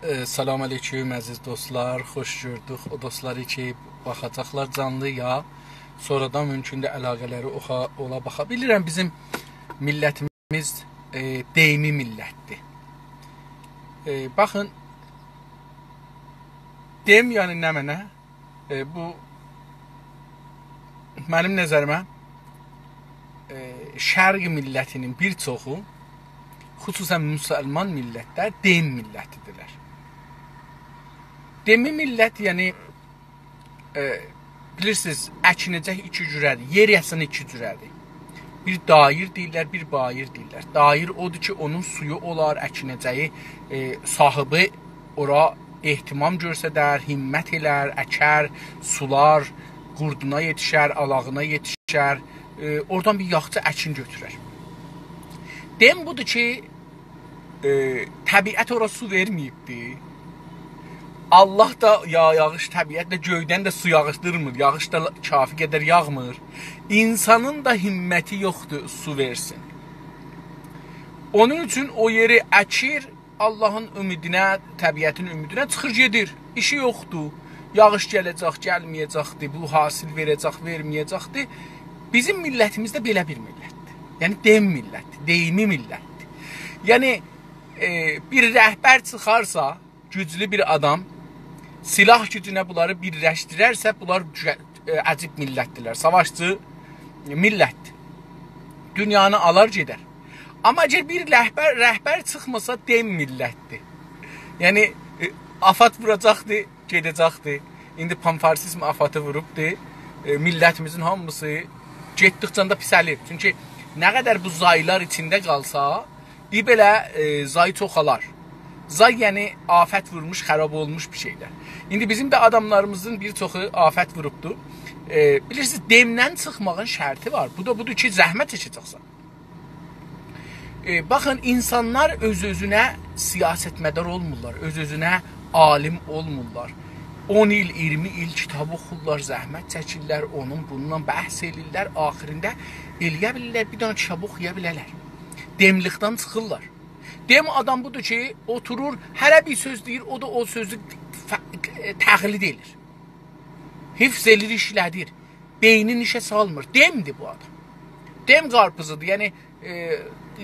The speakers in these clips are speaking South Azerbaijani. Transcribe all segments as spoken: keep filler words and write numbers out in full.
ائ، سلام علیکم، عزیز دوستلار. خوش گؤردوک. او دوستلاری کی، باخاجاقلار جانلی یا سونرادان ممکندور علاقه‌لری اوخا-، اولا باخا. بیلیرم، بیزیم میللتیمیز، ائ، دئییمی میللتدیر. ائ، باخین، دئیم، یعنی نمنه؟ ائ، بو منیم نظریمه، ائ، شرق میللتینین بیر چوخو، خصوصاً مسلمان میللتلر، دئیم میللتیدیرلر. دئیمی میللت، یعنی، ائ، بیلیرسینیز، اکینه‌جک ایکی جوره‌دیر، یئر یاسین ایکی جوره‌دیر. بیر دایر دئییرلر، بیر بایر دئییرلر. دایر اودور کی، اونون سویو اولار، اکینه‌جه‌یی، ائ، صاحیبی اورا اهتمام گؤسترر، همت ائلر، اکر، سولار، قوردونا یئتیشر، آلاغینا یئتیشر، ائ، اورادان بیر یاخچی اکین گؤتورر. دئیم بودور کی، ائ، طبیعت اورا سو وئرمه‌ییبدی. الله دا یا-، یاغیش، طبیعت ده گؤیدن ده سو یاغیشدیرمیر. یاغیش دا کافی قدر یاغمیر. اینسانین دا همتی یوخدور سو وئرسین. اونون اوچون او یئری اکیر، اللهین امیدینه، طبیعتین امیدینه چیخیر گئدیر. ایشی یوخدور. یاغیش گله‌جک، گلمه‌یه‌جکدیر، بو حاصل وئره‌جک، وئرمه‌یه‌جکدیر. بیزیم میللتیمیز ده بئله بیر میللتدیر. یعنی دئیم میللتدیر، دئییمی میللتدیر. یعنی، ائ، بیر رهبر چیخارسا، گوجلو بیر آدام، سلاح گوجونه بونلاری بیرلشدیررسه، بونلار گوجه-، ائ، عجیب میللتدیرلر. ساواشچی میللتدیر. دونیانی آلار گئدر. آمما اگر بیر رهبر، رهبر چیخماسا، دئیم میللتدیر. یعنی، ائ، آفات ووراجاقدی، گئده‌جکدی. ایندی پان‌فارسیزم آفاتی ووروبدو. ائ، میللتیمیزین هامیسی گئتدیکجه ده پیسلیر. چونکی نه قدر بو زایلار ایچینده قالسا، بیر بئله، ائ، زای چوخالار. زای، یعنی آفت وورموش، خراب اولموش بیر شئیلر. ایندی بیزیم ده آداملاریمیزین بیر چوخو آفت ووروبدو. ائ، بیلیرسینیز، دئیمدن چیخماغین شرطی وار. بو دا بودور کی، زحمت چکه‌جکسن. ائ، باخین، اینسانلار اؤز-اؤزونه سیاستمدار اولمورلار، اؤز-اؤزونه عالیم اولمورلار. اون ایل، اییرمی ایل کیتاب اوخورلار، زحمت چکیرلر، اونون بونونلا بحث ائله‌ییرلر. آخیریندا ائله‌یه بیلیرلر، بیر دنه کیتاب اوخویا بیله‌لر. دئیملیکدن چیخیرلار. دئیم آدام بودور کی، اوتورور، هره بیر سؤز دئییر، او دا او سؤزو ف-، تقلید ائله‌ییر. حفظ ائله‌ییر، ایشله‌دیر. بئینین ایشه سالمیر. دئیمدیر بو آدام. دئیم قارپیزیدیر. یعنی، ائ،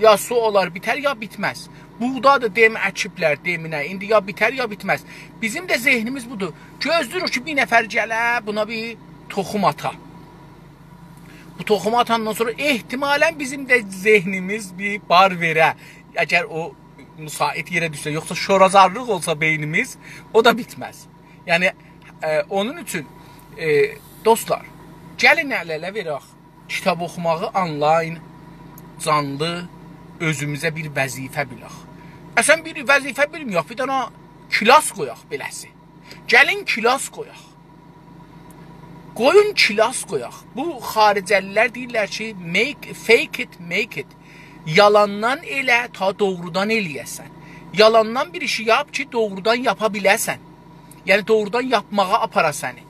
یا سو اولار، بیتر، یا بیتمز. بوغدادیر، دئیم اکیبلر، دئیمینه. ایندی یا بیتر، یا بیتمز. بیزیم ده ذهنیمیز بودور. گؤزله‌ییریک کی، بیر نفر گله، بونا بیر توخوم آتا. بو توخومو آتاندان سونرا احتمالاً بیزیم ده ذهنیمیز بیر بار وئره. اگر او مساعد یئره دوشسه، یوخسا شورازارلیق اولسا بئینیمیز، او دا بیتمز. یعنی، ائ، اونون اوچون، ائ، دوستلار، گلین ال-اله وئرک. کیتاب اوخوماغی آنلاین، جانلی، اؤزوموزه بیر وظیفه بیلک. اصلاً بیر وظیفه بیلمه‌یک، بیر دنه کلاس قویاق بئله‌سی. گلین کلاس قویاق. قویون کلاس قویاق. بو خارجه‌لیلر دئییرلر کی، make, fake it, make it. یالاندان ائله، تا دوغرودان ائله‌یه‌سن. یالاندان بیر ایشی یاپ کی، دوغرودان یاپا بیله‌سن. یعنی، دوغرودان یاپماغا آپارا سنی.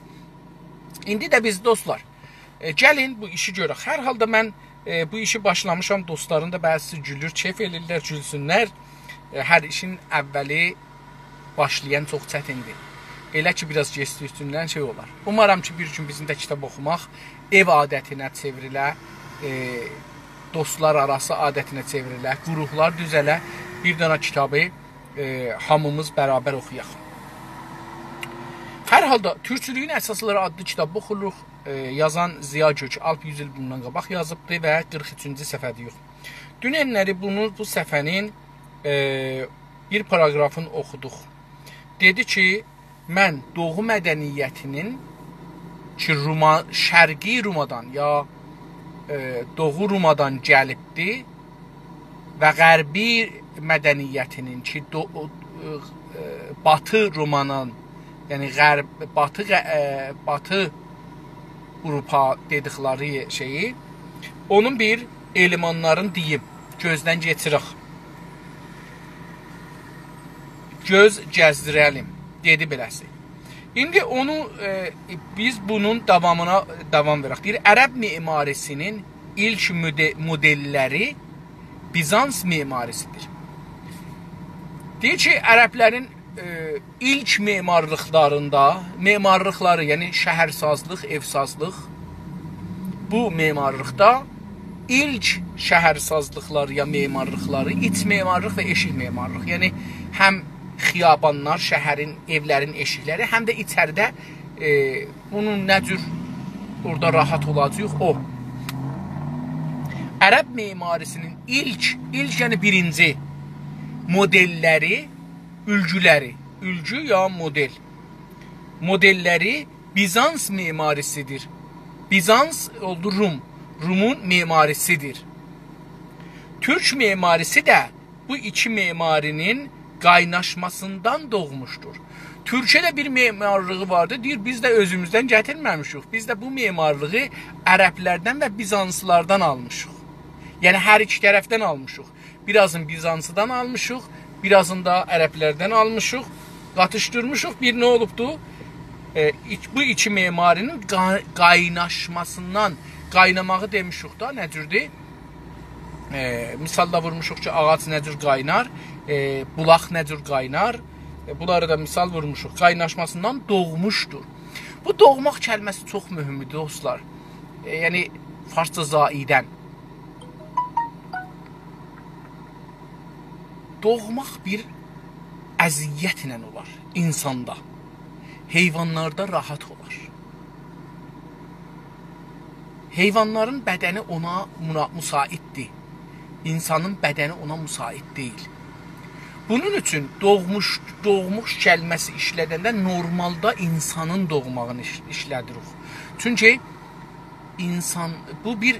ایندی ده بیز، دوستلار، ائ، گلین بو ایشی گؤرک. هر حالدا من، ائ، بو ایشی باشلامیشام، دوستلارین دا بعضیسی گولور، کئف ائله‌ییرلر، گولسونلر. ائ، هر ایشین اوّلی، باشلایان چوخ چتیندیر. ائله کی، بیر آز گئچدیگیندن شئی اولار. اومارام کی، بیر گون بیزیم ده کیتاب اوخوماق ائو عادتینه چئوریله، ائ، دوستلار آراسی عادتینه چئوریله، گروپلار دوزه‌له، بیر دنه کیتابی، ائ، هامیمیز برابر اوخویاق. هر حالدا، تورکچولویون اساسلاری آدلی کیتاب اوخوروق. ائ، یازان ضیا گؤک‌آلپ یوز ایل بوندان قاباق یازیبدی و قیرخ اوچونجو صفحه‌ده‌ییک. دوننلری بونو، بو صفحه‌نین، ائ، بیر پاراگرافین اوخودوق. دئدی کی، من دوغو مدنیتینین کی، روما، شرقی رومادان یا، ائ، دوغو رومادان گلیبدی و غربی مدنیتینین کی، دو، ائ، ائ، باتی رومانین، یعنی غرب، باتی غ، ائ، باتی آوروپا دئدیکلری شئیی، اونون بیر المانلارین دئییم، گؤزدن کئچیرک. گؤز گزدیره‌لیم، دئدی بئله‌سی. ایندی اونو، ائ، بیز بونون داوامینا داوام وئرک. دئییر، عرب معماری‌سینین ایلک مودئ، مودئللری بیزانس معماری‌سیدیر. دئییر کی، عربلرین، ائ، ایلک معمارلیقلاریندا، معمارلیقلاری، یعنی شهرسازلیق، ائوسازلیق، بو معمارلیقدا ایلک شهرسازلیقلاری یا معمارلیقلاری، ایچ معمارلیق و ائشیک معمارلیق، یعنی هم خیابانلار، شهرین، ائولرین ائشیکلری، هم ده ایچریده، ائ، بونون نه جور اورادا راحت اولاجاق، او. عرب معماری‌سی‌نین ایلک، ایلک یعنی بیرینجی مدل‌لری، اولگولری، اولگو یا مدل، مدل‌لری بیزانس معماری‌سی‌دیر. بیزانس اولدو روم، رومون معماری‌سی‌دیر. تورک معماری‌سی ده بو ایکی معماری‌نین قایناشماسیندان دوغموشدور. تورکیه ده بیر معمارلیغی واردی. دئییر، بیز ده اؤزوموزدن گتیرمه‌میشیک. بیز ده بو معمارلیغی عرب‌لردن و بیزانسلی‌لاردان آلمیشیق. یعنی هر ایکی طرفدن آلمیشیق. بیر آزین بیزانسدان آلمیشیق، بیر آزین دا عرب‌لردن آلمیشیق، قاتیشدیرمیشیق. بیر نه اولوبدو؟ ائ، ایک-، بو ایکی معماری‌نین قا-، قایناشماسیندان، قایناماغی دئمیشیک دا، نه جوردور؟ ائ، مثال دا وورموشوق کی، آغاج نه جور قاینار، ائ، بولاق نه جور قاینار. ائ، بونلاری دا مثال وورموشوق. قایناشماسیندان دوغموشدور. بو دوغماق کلمه‌سی چوخ مهمدور، دوستلار. ائ، یعنی، فارسجا زاییدن. دوغماق بیر اذیتله اولار اینساندا. حیوانلاردا راحت اولار. حیوانلارین بدنی اونا مونا-، مساعددیر. اینسانین بدنی اونا مساعد دئییل. بونون اوچون دوغموش، دوغموش کلمه‌سی ایشلدنده نورمالدا اینسانین دوغماغینی ایش-، ایشلدیریک. چونکی اینسان، بو بیر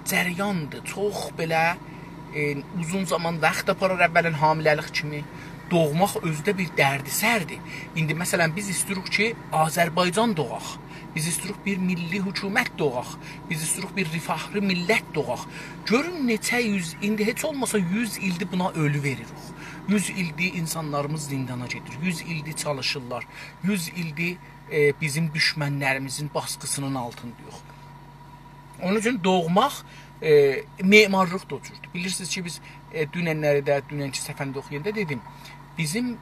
جریاندیر. چوخ بئله، ائ، اوزون زامان واخت آپارار، اولا حامله‌لیک کیمی. دوغماق اؤزو ده بیر دردسردیر. ایندی، مثلا، بیز ایسته‌ییریک کی، آذربایجان دوغاق. بیز ایسته‌ییریک بیر میللی حکومت دوغاق. بیز ایسته‌ییریک بیر رفاهلی میللت دوغاق. گؤرون نئچه یوز، ایندی هئچ اولماسا یوز ایلدیر بونا اؤلو وئریریک. یوز ایلدیر اینسانلاریمیز زیندانا گئدیر. یوز ایلدیر چالیشیرلار. یوز ایلدیر، ائ، بیزیم دوشمنلریمیزین باسقیسی‌نین آلتیندایوخ. اونون اوچون دوغماق، ائ، معمارلیق دا او جوردور. بیلیرسینیز کی، بیز، ائ، دونن‌لری ده، دوننکی صفحه‌نی ده اوخویاندا دئدیم، بیزیم، ائ،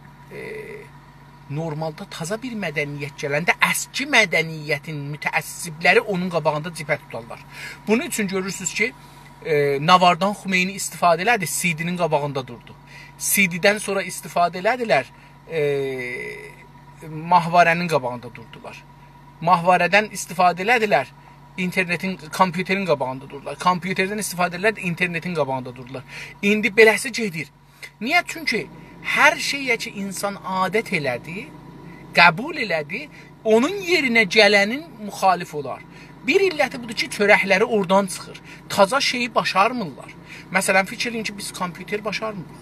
نورمالدا تازا بیر مدنیت گلنده اسکی مدنیتین متعصب‌لری اونون قاباغیندا جبهه توتارلار. بونون اوچون گؤرورسونوز کی، ائ، ناواردان خمینی استفاده ائله‌دی، سی‌دی‌نین قاباغیندا دوردو. سی‌دی‌دن سونرا استفاده ائله‌دیلر، ائ، ماهواره‌نین قاباغیندا دوردولار. ماهواره‌دن استفاده ائله‌دیلر، اینترنتین، کامپیوترین قاباغیندا دوردولار. کامپیوتردن استفاده ائله‌دیلر، اینترنتین قاباغیندا دوردولار. ایندی بئله‌سی گئدیر. نییه؟ چونکی هر شئیه کی، اینسان عادت ائله‌دی، قبول ائله‌دی، اونون یئرینه گلنین مخالف اولار. بیر علتی بودور کی، چؤرک‌لری اورادان چیخیر. تازا شئیی باشارمیرلار. مثلا، فیکیر ائله‌یین کی، بیز کامپیوتر باشارمیریق.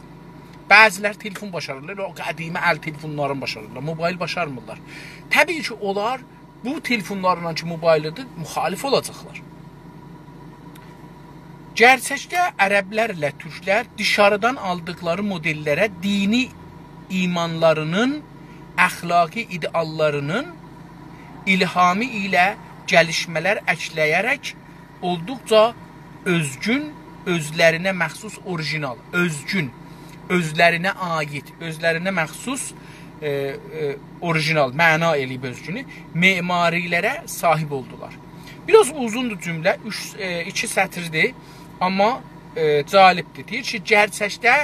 بعضی‌لر تلفون باشاریرلار، او قدیمی ال تلفونلارینی باشاریرلار، موبایل باشارمیرلار. طبیعی کی، اونلار بو تلفونلارلا کی، موبایلدیر، مخالف اولاجاقلار. گئرچکده عرب‌لرله تورک‌لر دیشاریدان آلدیقلاری مدل‌لره دینی ایمانلارینین، اخلاقی ایده‌آللارینین الهامی ایله گلیشمه‌لر اکله‌یه‌رک اولدوقجا اؤزگون، اؤزلرینه مخصوص، اوریژینال، اؤزگون، اؤزلرینه عایید، اؤزلرینه مخصوص، ائ، ائ، اوریژینال، معنا ائله‌ییب اؤزگونو، معماری‌لره صاحیب اولدولار. بیر آز اوزوندور جمله، اوچ، ائ، ایکی سطیردیر، آمما، ائ، جالبدیر. دئییر کی، گئرچکده،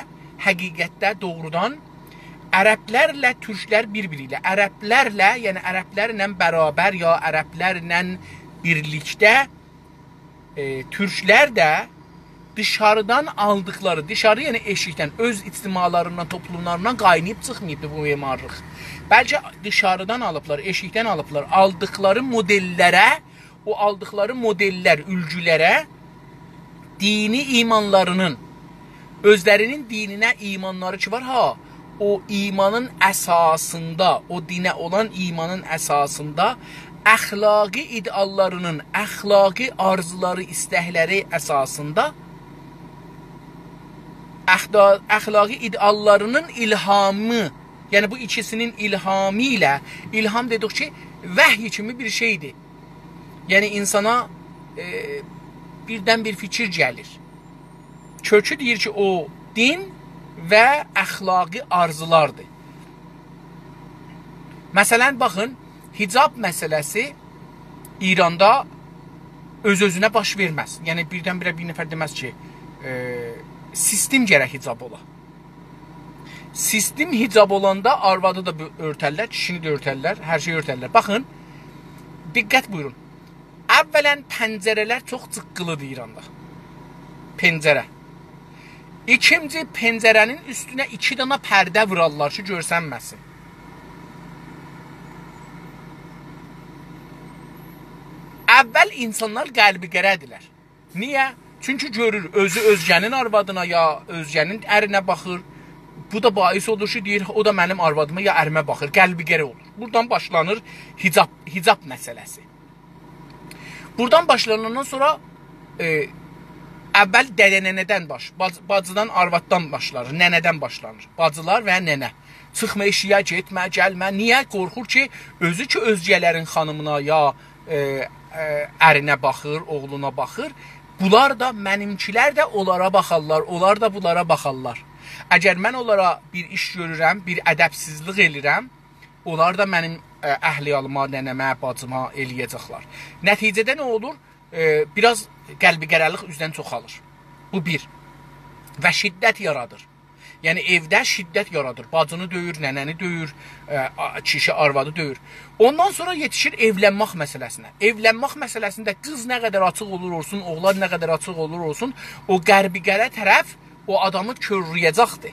حقیقتده، دوغرودان عرب‌لرله تورک‌لر بیر-بیری ایله، عرب‌لرله، یعنی عرب‌لرله برابر یا عرب‌لرله بیرلیکده، ائ، تورک‌لر ده دیشاریدان آلدیقلاری، دیشاری، یعنی ائشیکدن، اؤز اجتماعلاریندان، توپلوملاریندان قایناییب چیخماییبدی بو معمارلیق. بلکه دیشاریدان آلیبلار، ائشیکدن آلیبلار، آلدیقلاری مدل‌لره، او آلدیقلاری مدل‌لر، اولگولره دینی ایمانلارینین، اؤزلرینین دینینه ایمانلاری کی وار ها، او ایمانین اساسیندا، او دینه اولان ایمانین اساسیندا، اخلاقی ایده‌آللارینین، اخلاقی آرزولاری، ایستک‌لری اساسیندا، اخدا-، اخلاقی ایده‌آللارینین الهامی، یعنی بو ایکیسی‌نین الهامی ایله، الهام دئدیک کی، وحی کیمی بیر شئیدیر. یعنی اینسانا، ائ، بیردن بیر فیکیر گلیر. کؤکو دئییر کی، او دین و اخلاقی آرزولاردیر. مثلا، باخین، حجاب مسئله‌سی ایراندا اؤز-اؤزونه باش وئرمز. یعنی، بیردن-بیره بیر نفر دئمز کی، ائ، سیستم گرک حجاب اولا. سیستم حجاب اولاندا آروادی دا بو-، اؤرترلر، کیشینی ده اؤرترلر، هر شئیی اؤرترلر. باخین، دقت بویورون. اولا، پنجره‌لر چوخ جیققیلی‌دیر ایراندا. پنجره. ایکینجی، پنجره‌نین اوستونه ایکی دانا پرده وورارلار کی، گؤرسنمه‌سین. اول اینسانلار قلبی قره‌دیرلر. نییه؟ چونکی گؤرور، اؤزو اؤزگه‌نین آروادینا یا اؤزگه‌نین ارینه باخیر. بو دا باعث اولور کی، دئییر، او دا منیم آروادیما یا اریمه باخیر. قلبی قره اولور. بورادان باشلانیر حجاب، حجاب مسئله‌سی. بورادان باشلاناندان سونرا، ائ، اول دده ننه‌دن باش-، باج-، باجیدان، آرواددان باشلانیر، ننه‌دن باشلانیر. باجیلار و ننه. چیخما ائشییه، گئتمه، گلمه. نییه؟ قورخور کی، اؤزو کی اؤزگه‌لرین خانیمینا یا، ائ، ائ، ارینه باخیر، اوغلونا باخیر. بونلار دا، منیمکیلر ده اونلارا باخارلار، اونلار دا بونلارا باخارلار. اگر من اونلارا بیر ایش گؤرورم، بیر ادبسیزلیک ائله‌ییرم، اونلار دا منیم، ائ، اهل-عیالیما، ننه‌مه، باجیما ائله‌یه‌جکلر. نتیجه‌ده نه اولور؟ ائ، بیر آز قلبی قره‌لیک اوزدن چوخالیر. بو بیر. و شدت یارادیر. یعنی، ائوده شدت یارادیر. باجینی دؤیور، ننه‌نی دؤیور، ائ، آ-، کیشی آروادی دؤیور. اوندان سونرا یئتیشیر ائولنمک مسئله‌سینه. ائولنمک مسئله‌سینده قیز نه قدر آچیق اولور اولسون، اوغلان نه قدر آچیق اولور اولسون، او قلبی قره طرف او آدامی کورله‌یه‌جکدیر.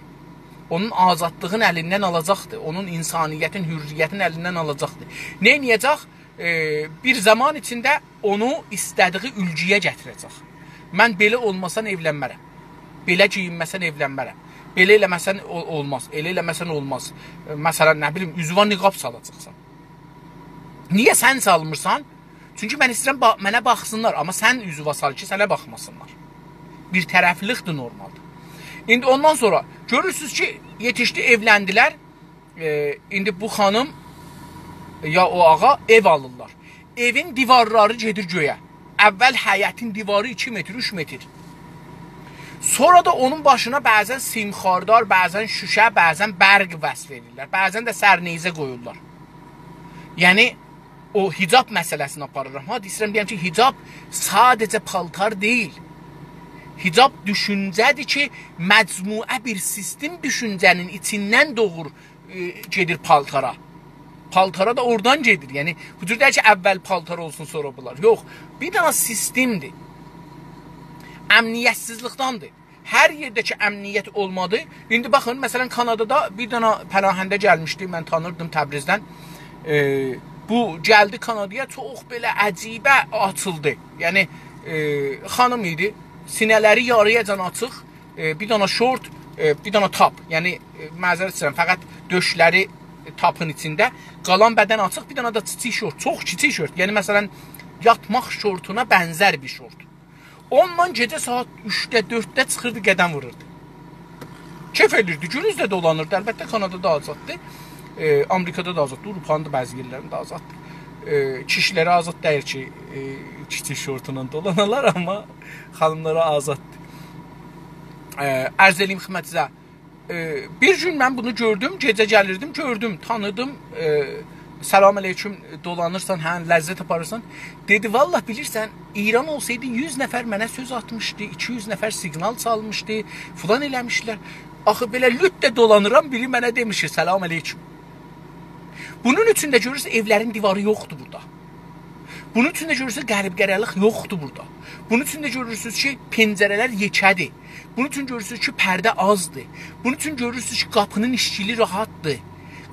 اونون آزادلیغین الیندن آلاجاقدیر. اونون انسانیتین، حریتین الیندن آلاجاقدیر. نه ائده‌جک؟ ائ، بیر زامان ایچینده اونو ایسته‌دیگی اولگویا گتیره‌جک. «من بئله اولماسان ائولنمه‌رم. بئله گئیینمه‌سن ائولنمه‌رم. بئله ائله‌مه‌سن اول-، اولماز. ائله ائله‌مه‌سن اولماز.» ائ، مثلا، نه بیلیم، اوزووه نقاب سالاجاقسان. نییه سن سالمیرسان؟ چونکی من ایسته‌ییرم با-، منه باخسینلار، آمما سن اوزووه سال کی، سنه باخماسینلار. بیر طرفلیلیکدیر نورمالدا. ایندی اوندان سونرا گؤرورسونوز کی، یئتیشدی، ائولندیلر. ائ، ایندی بو خانیم، ائ، یا او آغا ائو آلیرلار. ائوین دیوارلاری گئدیر گؤیه. اول حیطین دیواری ایکی متر، اوچ متر. سونرا دا اونون باشینا بعضا سیم خاردار، بعضا شوشه، بعضا برق وصل ائدیرلر. بعضا ده سرنیزه قویورلار. یعنی، او حجاب مسئله‌سینی آپاریرام. ها، ایسته‌ییرم دئیم کی، حجاب ساده‌جه پالتار دئییل. حجاب دوشونجه‌دیر کی، مجموعه بیر سیستم دوشونجه‌نین ایچیندن دوغور، ائ، گئدیر پالتارا. پالتارا دا اورادان گئدیر. یعنی، بو جور دئییل کی، اول پالتار اولسون، سونرا بونلار. یوخ، بیر دنه سیستمدیر. امنیتسیزلیکدندیر. هر یئرده کی، امنیت اولمادی. ایندی باخین، مثلا، کانادادا بیر دنه پناهنده گلمیشدی، من تانیردیم تبریزدن. ائ، بو گلدی کانادایا، چوخ بئله عجیبه آچیلدی. یعنی، ائ، خانیم ایدی، سینه‌لری یارییاجان آچیق، ائ، بیر دنه شورت، ائ، بیر دنه تاپ. یعنی، ائ، معذرت ایسته‌ییرم، فقط دؤشلری تاپین ایچینده، قالان بدن آچیق، بیر دنه ده کیچیک شورت، چوخ کیچیک شورت. یعنی، مثلا، یاتماق شورتونا بنزر بیر شورت. اونونلا گئجه ساعت اوچده، دؤردده چیخیردی، قدم ووروردو. کئف ائدیردی، گونوز ده دولانیردی. البته، کانادادا آزاددیر. ائ، آمریکادا دا آزاددیر، آوروپانین دا بعضی یئرلرینده آزاددیر. ائ، کیشیلره آزاد دئییل کی، ائ، کیچیک شورتونان دولانالار، آمما خانیملارا آزاددیر. ائ، عرض ائله‌ییم خدمتینیزه. ائ، بیر گون من بونو گؤردوم، گئجه گلیردیم، گؤردوم، تانیدیم. ائ، «سلام علیکم، دولانیرسان، هه، لذت آپاریرسان.» دئدی: «والله بیلیرسن، ایران اولسایدی، یوز نفر منه سؤز آتمیشدی، ایکی یوز نفر سیگنال چالمیشدی، فلان ائله‌میشدیلر. آخی بئله لوت ده دولانیرام، بیری منه دئمیش کی، سلام علیکم.» بونون اوچون ده گؤرورسونوز، ائولرین دیواری یوخدور بورادا. بونون اوچون ده گؤرورسونوز، قلبی قره‌لیک یوخدور بورادا. بونون اوچون ده گؤرورسونوز کی، پنجره‌لر یئکه‌دیر. بونون اوچون گؤرورسونوز کی، پرده آزدیر. بونون اوچون گؤرورسونوز کی، قاپینین ایشکیلی راحتدیر.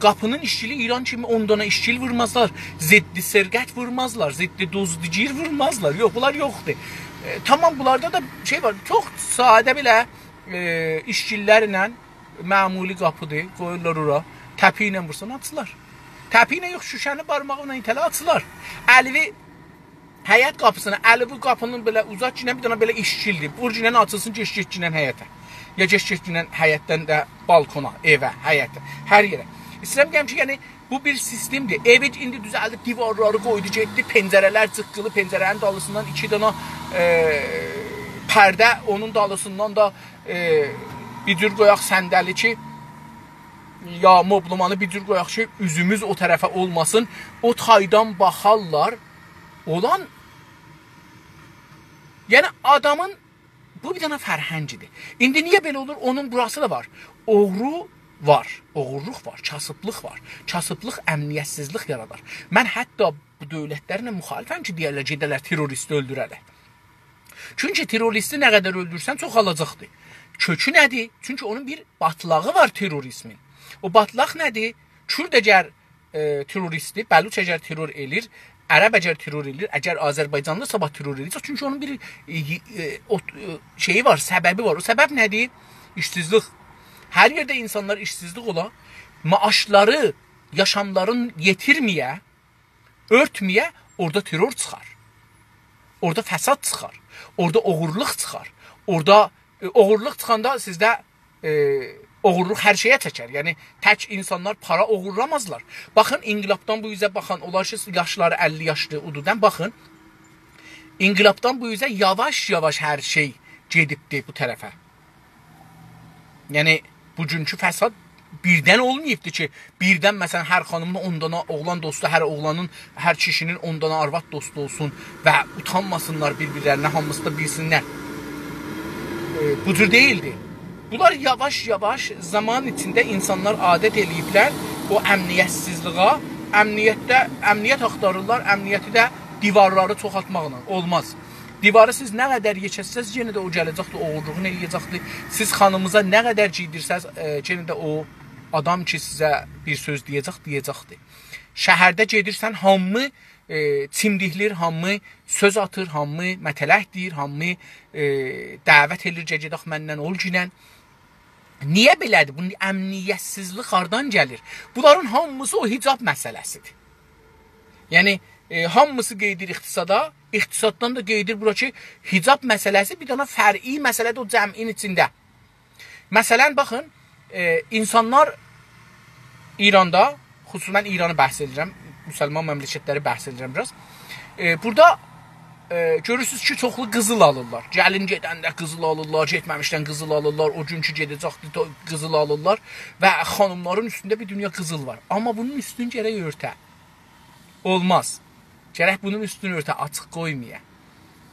قاپینین ایشکیلی ایران کیمی اون دانا ایشکیل وورمازلار، ضد سرقت وورمازلار، ضد دزدگیر وورمازلار. یوخ، بونلار یوخدور. ائ، تامام، بونلاردا دا شئی وار، چوخ ساده بئله، ائ، ایشکیللرله معمولی قاپیدیر، قویورلار اورا. تپیک ایله وورسان، آچیلار. تپیک ایله یوخ، شوشه‌نی بارماغینلا ایته‌له، آچیلار. الیوی حیط قاپیسینا، الیوی قاپینین بئله اوزاتگینن، بیر دنه بئله ایشکیلدیر. وورگینن آچیلسین، گئچ گئتگینن حیطه. یا گئچ گئتگینن حیطدن ده بالکونا، ائوه، حیطه، هر یئره. ایسته‌ییرم دئیم کی، یعنی، بو بیر سیستمدیر. ائوی ایندی دوزلدیب، دیوارلاری قویدو، گئتدی، پنجره‌لر جیققیلی، پنجره‌نین دالیسیندان ایکی دنه، ائ، پرده، اونون دالیسیندان دا، ائ، بیر جور قویاق صندلی کی، یا مبلمانی بیر جور قویاق کی، اوزوموز او طرفه اولماسین. او تایدان باخارلار. اولان، یعنی آدامین، بو بیر دنه فرهنگیدیر. ایندی نییه بئله اولور؟ اونون بوراسی دا وار. اوغرو وار، اوغورلوق وار، کاسیبلیق وار. کاسیبلیق امنیتسیزلیک یارادار. من حتی بو دؤولتلرله مخالفم کی، دئیرلر، گئده‌لر تروریستی اؤلدوره‌لر. چونکی تروریستی نه قدر اؤلدورسن، چوخالاجاقدیر. کؤکو نه‌دیر؟ چونکی اونون بیر باتلاغی وار تروریسمین. او باتلاق نه‌دیر؟ کورد اگر، ائ، تروریستدیر، بلوچ اگر ترور ائلیر، عرب اگر ترور ائلیر، اگر آذربایجانلی صاباح ترور ائلیر، چونکی اونون بیر، ائ، ائ، او، ائ، شئیی وار، سببی وار. او سبب نه‌دیر؟ ایشسیزلیک. هر یئرده اینسانلار ایشسیزلیک اولا، معاشلاری، یاشاملارین یئتیرمه‌یه، اؤرتمه‌یه، اورادا ترور چیخار. اورادا فساد چیخار. اورادا اوغورلوق چیخار. اورادا، ائ، اوغورلوق چیخاندا سیزده، ائ، اوغورلوق هر شئیه چکر. یعنی، تک اینسانلار پارا اوغورلامازلار. باخین، انقلابدان بو اوزه باخین، اولار کی، یاشلاری اللی یاشدیر، اودودان باخین. انقلابدان بو اوزه یاواش-یاواش هر شئی گئدیبدی بو طرفه. یعنی، بوگونکو فساد بیردن اولماییبدی کی، بیردن، مثلا، هر خانیمین اون دانا اوغلان دوستو، هر اوغلانین، هر کیشی‌نین اون دانا آرواد دوستو اولسون و اوتانماسینلار بیر-بیرلرینه، هامیسی دا بیلسینلر. ائ، بو جور دئییلدی. بونلار یاواش-یاواش زامان ایچینده اینسانلار عادت ائله‌ییبلر او امنیتسیزلیگه، امنیتده، امنیت آختاریرلار، امنیتی ده دیوارلاری چوخالتماقلا اولماز. دیواری سیز نه قدر یئکلتسز، یئنه ده او گله‌جکدی، اوغورلوغونو ائله‌یه‌جکدی. سیز خانیمینیزا نه قدر گئیدیرسز، ائ، یئنه ده او آدام کی، سیزه بیر سؤز دئیه‌جک، دئیه‌جکدی. شهرده گئدیرسن، هامی، ائ، چیمدیکلیر، هامی سؤز آتیر، هامی متلک دئییر، هامی، ائ، دعوت ائله‌ییر، «گل گئدک منن، اولگینن.» نییه بئله‌دیر؟ بونون امنیتسیزلیک هاردان گلیر؟ بونلارین هامیسی او حجاب مسئله‌سیدیر. یعنی، ائ، هامیسی قئییدیر اقتصادا، اقتصاددان دا قئییدیر بورا کی، حجاب مسئله‌سی بیر دنه فرعی مسئله‌دیر او جمعین ایچینده. مثلا، باخین، ائ، اینسانلار ایراندا، خصوصا من ایرانی بحث ائدیرم، مسلمان مملکتلری بحث ائدیرم بیر آز. ائ، بورادا، ائ، گؤرورسونوز کی، چوخلو قیزیل آلیرلار. گلین گئدنده قیزیل آلیرلار، گئتمه‌میشدن قیزیل آلیرلار، او گون کی گئده‌جکدی، تو-، قیزیل آلیرلار و خانیملارین اوستونده بیر دونیا قیزیل وار. آمما بونون اوستونو گرک اؤرته. اولماز. گرک بونون اوستونو اؤرته، آچیق قویمایا.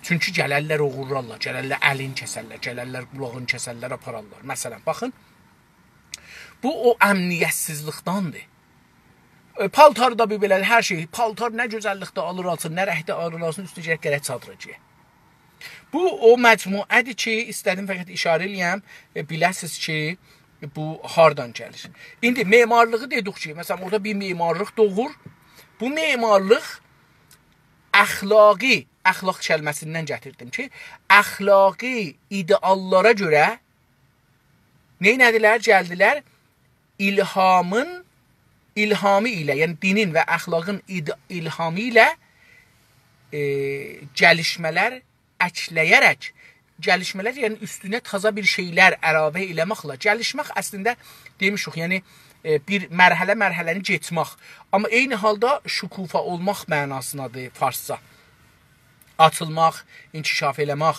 چونکی گلرلر، اوغورلارلار، گلرلر، الین کسرلر، گلرلر، قولاغین کسرلر، آپارارلار. مثلا، باخین، بو او امنیتسیزلیکدندیر. ائ، پالتار دا بیر بئله‌دیر، هر شئی. پالتار نه گؤزللیکده آلیر آلسین، نه رنگده آلیر آلسین، اوستو گرک گرک چادرا گئیه. بو او مجموعه‌دیر کی، ایسته‌دیم فقط اشاره ائله‌یم، ائ، بیله‌سیز کی، بو هاردان گلیر. ایندی معمارلیغی دئدیک کی، مثلا، اورادا بیر معمارلیق دوغور. بو معمارلیق اخلاقی، اخلاق کلمه‌سیندن گتیردیم کی، اخلاقی ایده‌آللارا گؤره نئینه‌دیلر؟ گلدیلر الهامین، الهامی ایله، یعنی دینین و اخلاقین ال-، الهامی ایله، ائ، گلیشمه‌لر اکله‌یه‌رک، گلیشمه‌لر، یعنی اوستونه تازا بیر شئیلر علاوه ائله‌مکله، گلیشمک اصلینده دئمیشیک، یعنی، ائ، بیر مرحله مرحله‌نی کئچمک. آمما عینی حالدا شکوفا اولماق معناسیندادیر فارسجا. آچیلماق، انکشاف ائله‌مک.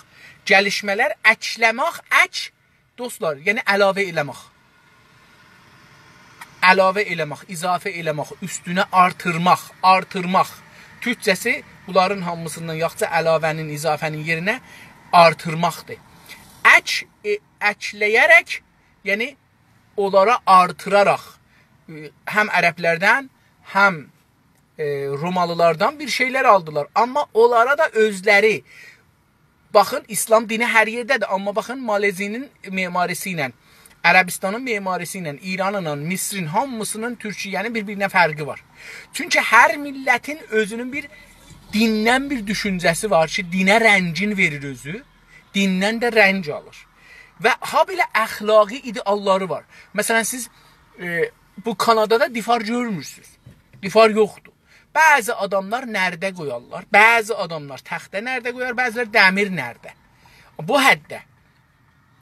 گلیشمه‌لر اکله‌مک، اک، دوستلار، یعنی علاوه ائله‌مک. علاوه ائله‌مک، اضافه ائله‌مک، اوستونه آرتیرماق، آرتیرماق. تورکجه‌سی بونلارین هامیسیندان یاخشی علاوه‌نین، اضافه‌نین یئرینه آرتیرماقدیر. اک، ائ، اکله‌یه‌رک، یعنی اونلارا آرتیراراق، ائ، هم عربلردن، هم، ائ، رومالیلاردان بیر شئیلر آلدیلار. آمما اونلارا دا اؤزلری، باخین، ایسلام دینی هر یئرده‌دیر، آمما باخین، مالزی‌نین معماریسی ایله، عربستانین معماریسی ایله، ایرانلا، مصرین، هامیسینین، تورکیه‌نین بیر-بیرینه فرقی وار. چونکی هر میللتین اؤزونون بیر دیندن بیر دوشونجه‌سی وار کی، دینه رنگین وئریر اؤزو، دیندن ده رنگ آلیر. و هابئله اخلاقی ایده‌آللاری وار. مثلا، سیز، ائ، بو کانادادا دیوار گؤرمورسونوز. دیوار یوخدور. بعضی آداملار نرده قویارلار، بعضی آداملار تخته نرده قویار، بعضیلر دمیر نرده. بو حدده.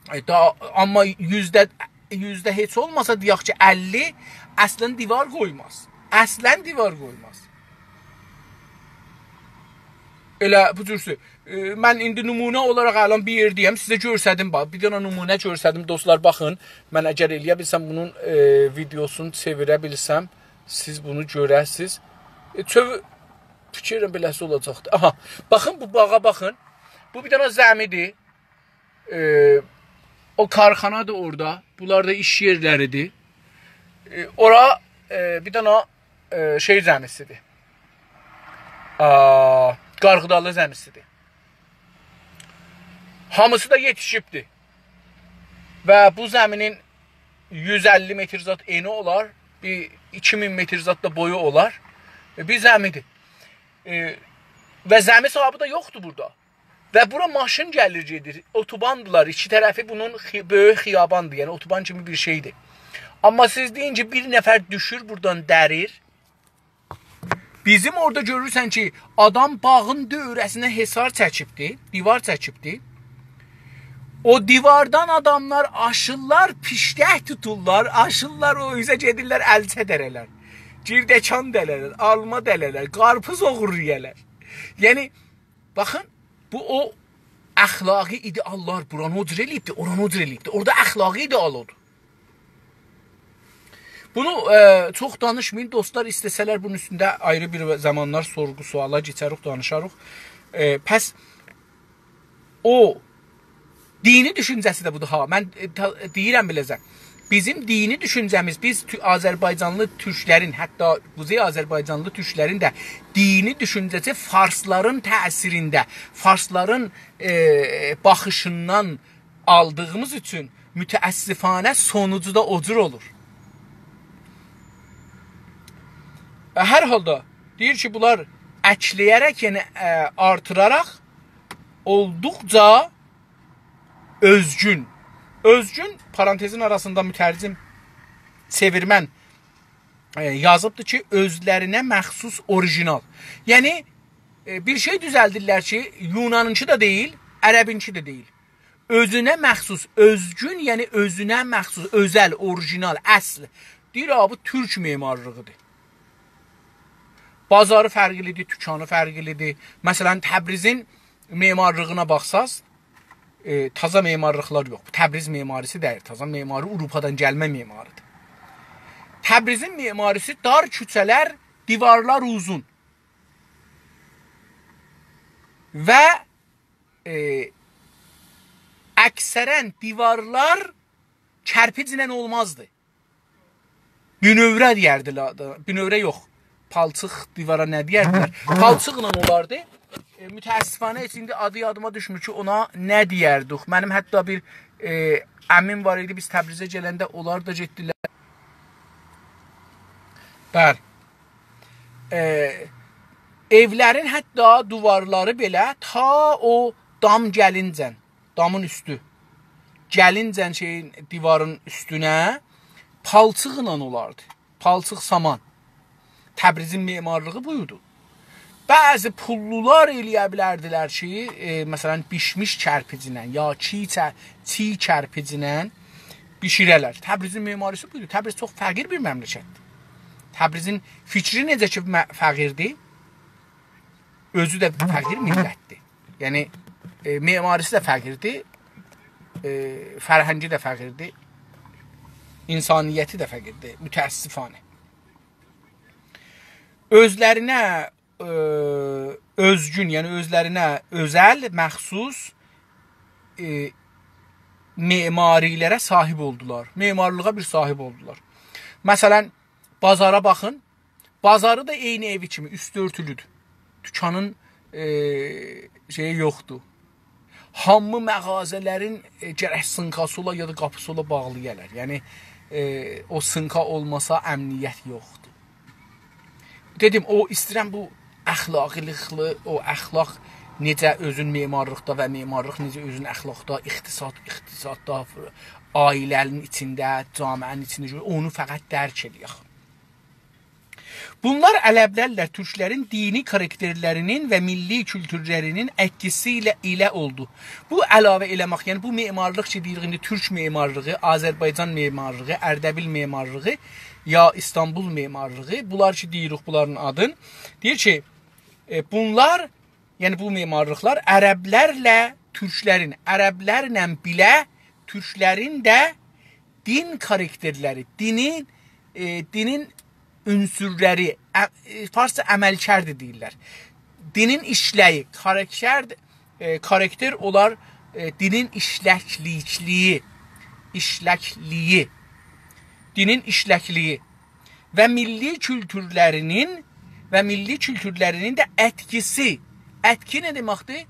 ائ، دا، آمما یوزده، یوزده هئچ اولماسا، دئیک کی، اللی اصلا دیوار قویماز. اصلا دیوار قویماز. ائله بو جورسو. ائ، من ایندی نمونه اولاراق الان بیر یئرده‌یم، سیزه گؤرسدیم، باخ، بیر دنه نمونه گؤرسدیم، دوستلار، باخین. من اگر ائلیه بیلسم بونون، ائ، ویدئوسونو چئویره بیلسم، سیز بونو گؤره‌سیز. ائ، چؤو-، فیکر ائلیرم بئله‌سی اولاجاقدی. آها، باخین، بو باغا باخین. بو بیر دنه زمی‌دیر. ائ، او کارخانادیر اورادا. بونلار دا ایش یئرلری‌دیر. ائ، اورا، ائ، بیر دنه، ائ، شئی زمی‌سی‌دیر. آ، قارغیدالی زمی‌سی‌دیر. هامیسی دا یئتیشیبدیر. و بو زمی‌نین یوز اللی متر زاد انی اولار، بیر ایکی مین متر زاد دا بویو اولار. ائ، بیر زمی‌دیر. ائ، و زمی صاحیبی ده یوخدور بورادا. و بورا ماشین گلیر گئدیر. اتوباندیلار. ایکی طرفی بونون خی-، بؤیوک خیاباندیر. یعنی اتوبان کیمی بیر شئی‌دیر. آمما سیز دئیین کی، بیر نفر دوشور بورادان دریر. بیزیم اورادا گؤرورسن کی، آدام باغین دؤوره‌سینه حصار چکیبدی، دیوار چکیبدی. او دیواردان آداملار آشیرلار، فیشتک توتورلار، آشیرلار، او اوزه گئدیرلر، ال چتره‌لر. گیردکان دله‌لر، آلما دله‌لر، قارپیز اوغورلایالار. یعنی، باخین، بو او اخلاقی ایده‌آللار، بورانی او جور ائله‌ییبدی، اورانی او جور ائله‌ییبدی. اورادا اخلاقی ایده‌آل اودور. بونو، ائ، چوخ دانیشمایین، دوستلار، ایسته‌سه‌لر بونون اوستونده آیری بیر زامانلار سورغو-سؤالا کئچریک، دانیشاریق. ائ، پس او دینی دوشونجه‌سی ده بودور ها. من، ائ، تا-، دئییرم بیله‌زه. بیزیم دینی دوشونجه‌میز، بیز تو-، آذربایجانلی تورکلرین، حتی قوزئی آذربایجانلی تورکلرین ده دینی دوشونجه‌سی فارسلارین تأثیرینده، فارسلارین، ائ، باخیشیندان آلدیغیمیز اوچون متأسفانه سونوجو دا او جور اولور. هر حالدا دئییر کی، بونلار اکله‌یه‌رک، یعنی، ائ، آرتیراراق اولدوقجا اؤزگون. اؤزگون، پارانتزین آراسیندا مترجم، چئویرمن، ائ، یازیبدیر کی، اؤزلرینه مخصوص اوریژینال. یعنی، ائ، بیر شئی دوزلدیرلر کی، یونانینکی ده دئییل، عربینکی ده دئییل. اؤزونه مخصوص، اؤزگون، یعنی اؤزونه مخصوص، اؤزل، اوریژینال، اصل. دئییر، «آ، بو تورک معمارلیغی‌دیر.» بازاری فرقلی‌دیر، دوکانی فرقلی‌دیر. مثلا، تبریزین معمارلیغینا باخساز، ائ، تازا معمارلیقلار یوخ. تبریز معماری‌سی دئییل، تازا معماری آوروپادان گلمه معماری‌دیر. تبریزین معماری‌سی دار کوچه‌لر، دیوارلار اوزون. و، ائ، اکثرا دیوارلار کرپیجله اولمازدی. بینؤوره دئیردیلر ده، بینؤوره یوخ. پالچیق دیوارا نه دئیردیلر؟ پالچیقلا اولاردی. ائ، متأسفانه هئچ ایندی آدی یادیما دوشمور کی، اونا نه دئیردیک. منیم حتی بیر، ائ، عمیم وار ایدی، بیز تبریزه گلنده اونلار دا گئتدیلر. بلی. ائ، ائولرین حتی دیوارلاری بئله تا او دام گلینجن، دامین اوستو گلینجن شئیین، دیوارین اوستونه پالچیقلا اولاردی. پالچیق سامان. تبریزین معمارلیغی بویدو. بعضی پوللولار ائلیه بیلردیلر کی، ائ، مثلا، بیشمیش کرپیجینن یا چیی چه-، چیی کرپیجینن بیشیره‌لر. تبریزین معماری‌سی بویدو. تبریز چوخ فقیر بیر مملکتدیر. تبریزین فیکری نئجه کی م-، فقیردیر، اؤزو ده فقیر میللتدیر. یعنی، ائ، معماری‌سی ده فقیردیر، ائ، فرهنگی ده فقیردیر، انسانیتی ده فقیردیر، متأسفانه. اؤزلرینه، ائ، اؤزگون، یعنی اؤزلرینه اؤزل، مخصوص، ائ، معماری‌لره صاحیب اولدولار. معمارلیغا بیر صاحیب اولدولار. مثلا، بازارا باخین. بازاری دا عینی ائوی کیمی، اوستو اؤرتولودور. دوکانین، ائ، شئیی یوخدور. هامی مغازه‌لرین، ائ، گرک سینکاسی اولا یا دا قاپیسی اولا باغلایالار. یعنی، ائ، او سینکا اولماسا امنیت یوخدور. دئدیم، او ایسته‌ییرم بو اخلاقلیقلی، او اخلاق نئجه اؤزون معمارلیقدا و معمارلیق نئجه اؤزون اخلاقدا، اقتصاد، اقتصاددا، عائله‌نین ایچینده، جامعه‌نین ایچینده گؤرور، اونو فقط درک ائلیک. بونلار علوی‌لرله تورکلرین دینی کاراکترلرینین و میللی کولتورلرینین عکسی ایله، ایله اولدو. بو علاوه ائله‌مک، یعنی بو معمارلیق کی، دئییریک ایندی تورک معمارلیغی، آذربایجان معمارلیغی، اردبیل معمارلیغی، یا ایستانبول معمارلیغی، بونلار کی، دئییریک بونلارین آدین. دئییر کی، ائ، بونلار یعنی بو معمارلیقلار عربلرله تورکلرین، عربلرله بئله تورکلرین ده دین کاراکترلری، دینین، ائ، دینین عنصرلری، ع-، ائ، فارسجا عملکرد دئییرلر. دینین ایشله‌یی، کاراکتر، ائ، کاراکتر اولار، ائ، دینین ایشلکلیکلیگی، ایشلکلیگی، دینین ایشلکلیگی و میللی کولتورلرینین، و میللی کولتورلرینین ده ائتکیسی. ائتکی نه دئمکدیر؟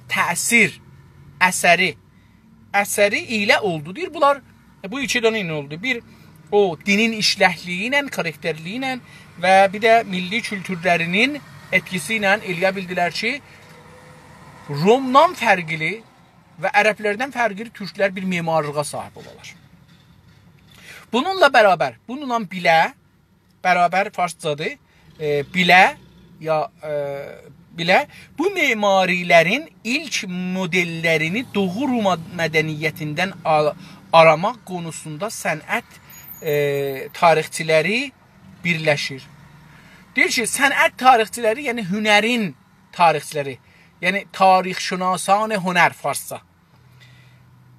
تأثیر، اثری. اثری ایله اولدو. دئییر، بونلار، بو ایکی دنه ایله اولدو. بیر، او دینین ایشلکلیگی ایله، کاراکترلیگی ایله و بیر ده میللی کولتورلرینین ائتکیسی ایله ائلیه بیلدیلر کی، رومدان فرقلی و عربلردن فرقلی تورکلر بیر معمارلیغا صاحیب اولالار. بونونلا برابر، بونونلا بئله، برابر فارسجادیر، ائ، بئله، یا، ائ، بئله، بو معماری‌لرین ایلک مودل‌لرینی دوغو روم مدنیتیندن آل-، آراماق قونوسوندا صنعت، ائ، تاریخچی‌لری بیرلشیر. دئییر کی، صنعت تاریخچی‌لری، یعنی هنرین تاریخچی‌لری، یعنی تاریخ‌شناسان هنر فارسجا.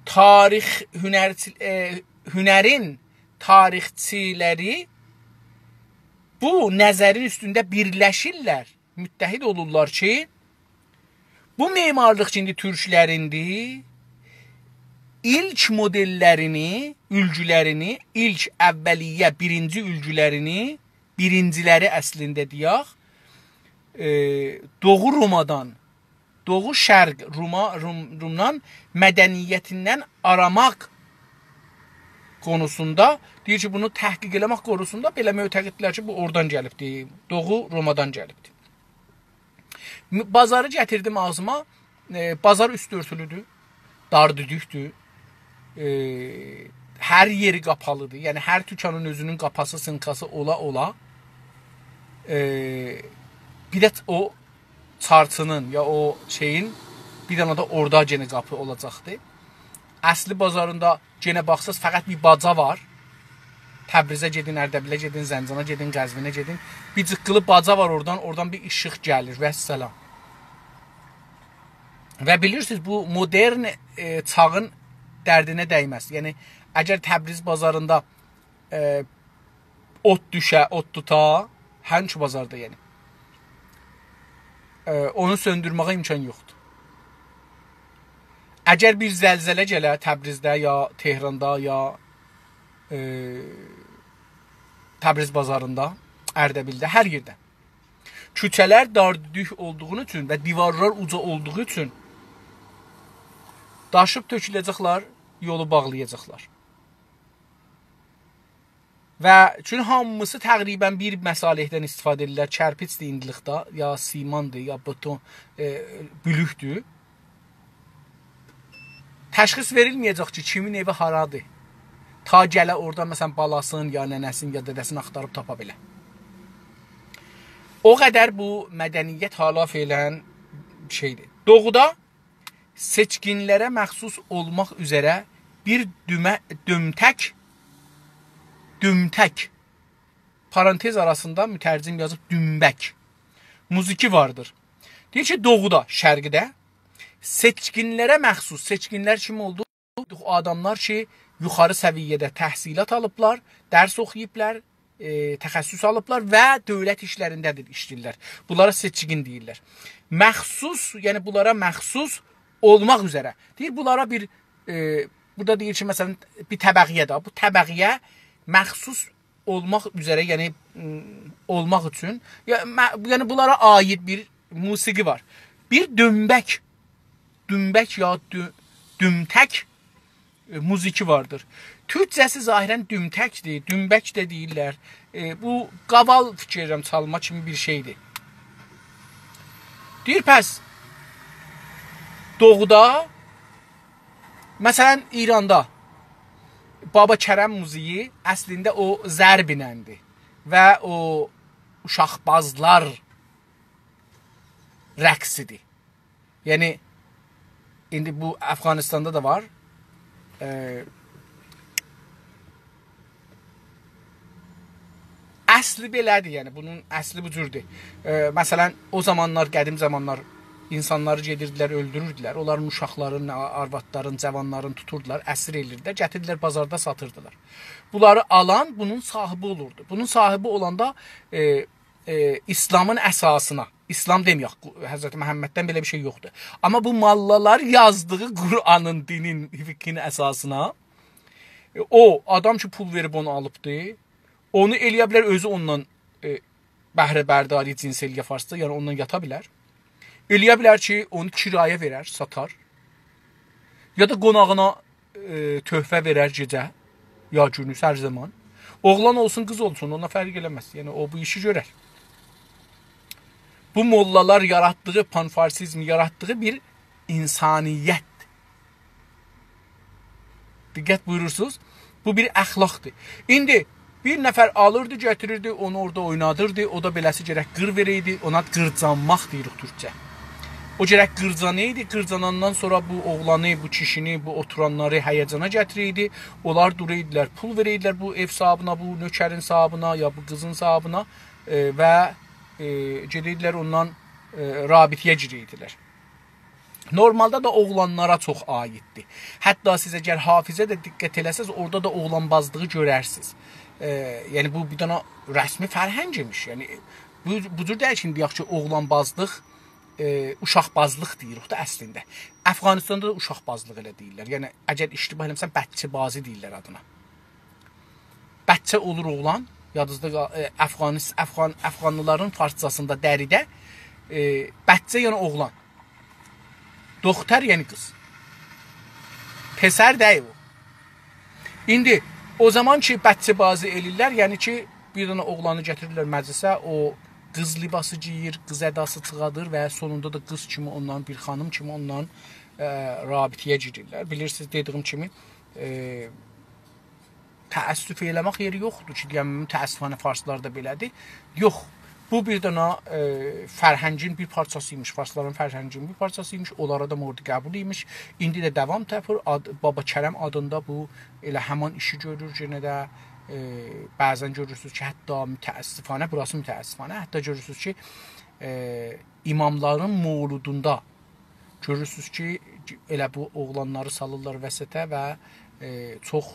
تاریخ هنرچی-، ائ، هنرین تاریخچی‌لری بو نظرین اوستونده بیرلشیرلر، متحد اولورلار کی، بو معمارلیق کی ایندی تورکلریندیر، ایلک مودل‌لرینی، اولگولرینی، ایلک اولیه، بیرینجی اولگولرینی، بیرینجی‌لری اصلینده دئیک، ائ، دوغو رومادان، دوغو شرق روما، روم، رومدان مدنیتیندن آراماق قونوسوندا، دئییر کی، بونو تحقیق ائله‌مک قونوسوندا بئله معتقددیرلر کی، بو اورادان گلیبدیر، دوغو رومادان گلیبدیر. م-، بازاری گتیردیم آغزیما، ائ، بازار اوستو اؤرتولودور، دار دودوکدور، ائ، هر یئری قاپالیدیر. یعنی، هر توکانین اؤزونون قاپاسی، سینکاسی اولا-اولا، ائ، بیر ده او چارچی‌نین، یا او شئیین، بیر دنه ده اورادا یئنه قاپی اولاجاقدی. اصلی بازاریندا یئنه باخساز، فقط بیر باجا وار. تبریزه گئدین، اردبیله گئدین، زنجانا گئدین، قزوینه گئدین. بیر جیققیلی باجا وار اورادان، اورادان بیر ایشیق گلیر، والسلام. و بیلیرسینیز، بو مدرن، ائ، چاغین دردینه دیمز. یعنی، اگر تبریز بازاریندا، ائ، اوت دوشه، اوت توتا، هر نئچه بازاردا، یعنی، ائ، اونو سؤندورمه‌یه امکان یوخدور. اگر بیر زلزله گله تبریزده، یا تهراندا، یا، ائ، تبریز بازاریندا، اردبیلده، هر یئرده، کوچه‌لر دار دودوک اولدوغو اوچون و دیوارلار اوجا اولدوغو اوچون داشیب تؤکوله‌جکلر، یولو باغلایاجاقلار. و چون هامیسی تقریباً بیر مصالحدن استفاده ائدیرلر، کرپیچدیر ایندیلیکده، یا سیماندیر، یا بتون، ائ، بلوکدور. تشخیص وئریلمه‌یه‌جک کی، کیمین ائوی هارادیر. تا گله اورادا، مثلاً، بالاسین، یا ننه‌سین، یا دده‌سین آختاریب تاپا بیله. او قدر بو مدنیت حالا فعلاً شئیدیر. دوغودا سئچکین‌لره مخصوص اولماق اوزره بیر دومه، دومتک، دومتک، پارانتز آراسیندا مترجم یازیب دومبک، موزیکی واردیر. دئییر کی، دوغودا، شرقده سئچکین‌لره مخصوص، سئچکین‌لر کیم اولدو؟ آداملار کی، یوخاری سویه‌ده تحصیلات آلیبلار، درس اوخویوبلار، ائ، تخصص آلیبلار و دؤولت ایشلرینده‌دیر، ایشله‌ییرلر. بونلارا سئچکین دئییرلر. مخصوص، یعنی بونلارا مخصوص اولماق اوزره. دئییر، بونلارا بیر، ائ، بورادا دئییر کی، مثلاً، بیر طبقه‌یه ده، بو طبقه‌یه مخصوص اولماق اوزره، یعنی، م، اولماق اوچون، یا، مه-، یعنی بونلارا عایید بیر موسیقی وار. بیر دومبک، دومبک یا دو-، دومتک، ائ، موزیکی واردیر. تورکجه‌سی ظاهراً دومتکدیر، دومبک ده دئییرلر. ائ، بو قاوال، فیکیر ائدیرم، چالما کیمی بیر شئیدیر. دئییر، پس دوغودا، مثلاً، ایراندا بابا کرم موزیکی اصلینده او ضرب ایلندیر و او اوشاقبازلار رقصیدیر. یعنی، ایندی بو افغانستاندا دا وار. ائ، اصلی بئله‌دیر، یعنی بونون اصلی بو جوردور. ائ، مثلاً، او زامانلار، قدیم زامانلار اینسانلاری گئدیردیلر، اؤلدوروردولر. اونلارین اوشاقلارین، آروادلارین، جاوانلارین توتوردولار، اسیر ائدیردیلر، گتیریردیلر بازاردا ساتیردیلار. بونلاری آلان بونون صاحیبی اولوردو. بونون صاحیبی اولاندا، ائ، ائ، ایسلامین اساسینا، ایسلام دئمه‌یک، حضرت محمددن بئله بیر شئی یوخدور. آمما بو موللالار یازدیغی قرآنین، دینین، فقهین اساسینا، ائ، او آدام کی، پول وئریب اونو آلیبدی، اونو ائلیه بیلر اؤزو اوندان، ائ، بهره برداری جنس ائلیه فارسدا، یعنی اوندان یاتا بیلر. ائلیه بیلر کی، اونو کرایه وئرر، ساتار. یا دا قوناغینا، ائ، تحفه وئرر گئجه، یا گونوز، هر زامان. اوغلان اولسون، قیز اولسون، اونا فرق ائله‌مز. یعنی، او بو ایشی گؤرر. بو موللالار یاراتدیغی، پان‌فارسیزم یاراتدیغی بیر اینسانیت. دقت بویورورسونوز، بو بیر اخلاقدیر. ایندی بیر نفر آلیردی، گتیریردی، اونو اورادا اوینادیردی. او دا بئله‌سی گرک قیر وئره‌یدی، اونا قیرجانماق دئییریک تورکجه. او گرک قیرجانایدی، قیرجاناندان سونرا بو اوغلانی، بو کیشینی، بو اوتورانلاری هیجانا گتیره‌یدی. اونلار دورایدیلار، پول وئره‌یدیلر بو ائو صاحیبینا، بو نؤکرین صاحیبینا، یا بو قیزین صاحیبینا، ائ، و، ائ، گئدیردیلر اوندان، ائ، رابطه‌یه گیره‌یدیلر. نورمالدا دا اوغلانلارا چوخ عایددیر. حتی سیز اگر حافظه ده دقت ائله‌سز، اورادا دا اوغلانبازلیغی گؤررسینیز. ائ، یعنی، بو بیر دنه رسمی فرهنگ ایمیش. یعنی، بو، بو جور دئییل کی، ایندی دئیک کی، اوغلانبازلیق، ائ، اوشاقبازلیق دئییریک ده اصلینده. افغانستاندا دا اوشاقبازلیق ائله دئییرلر. یعنی، اگر اشتباه ائله‌میرم، بچه‌بازی دئییرلر آدینا. بچه اولور اوغلان، یادینیزدا قال-، ائ، افغانیس-، افغان، افغانلیلارین فارسجاسیندا، دریده، ائ، بچه، یعنی اوغلان. دختر، یعنی قیز. پسر دئییل او. ایندی او زامان کی، بچه‌بازی ائلیرلر، یعنی کی، بیر دنه اوغلانی گتیریرلر مجلسه، او قیز لباسی گئییر، قیز اداسی چیخادیر و سونوندا دا قیز کیمی اوندان، بیر خانیم کیمی اوندان، ائ، رابطه‌یه گیریرلر. بیلیرسینیز، دئدیگیم کیمی، ائ، تأسف ائله‌مک یئری یوخدور کی، دئیم، متأسفانه فارسلاردا بئله‌دیر. یوخ، بو بیر دنه، ائ، فرهنگین بیر پارچاسی ایمیش، فارسلارین فرهنگینین بیر پارچاسی ایمیش، اونلارا دا مورد قبول ایمیش. ایندی ده داوام تاپیر. آد-، بابا کرم آدیندا بو ائله همان ایشی گؤرور، یئنه ده، ائ، بعضا گؤرورسونوز کی، حتی متأسفانه، بوراسی متأسفانه، حتی گؤرورسونوز کی، ائ، اماملارین مولودوندا گؤرورسونوز کی، ائله بو اوغلانلاری سالیرلار وسطه و، ائ، چوخ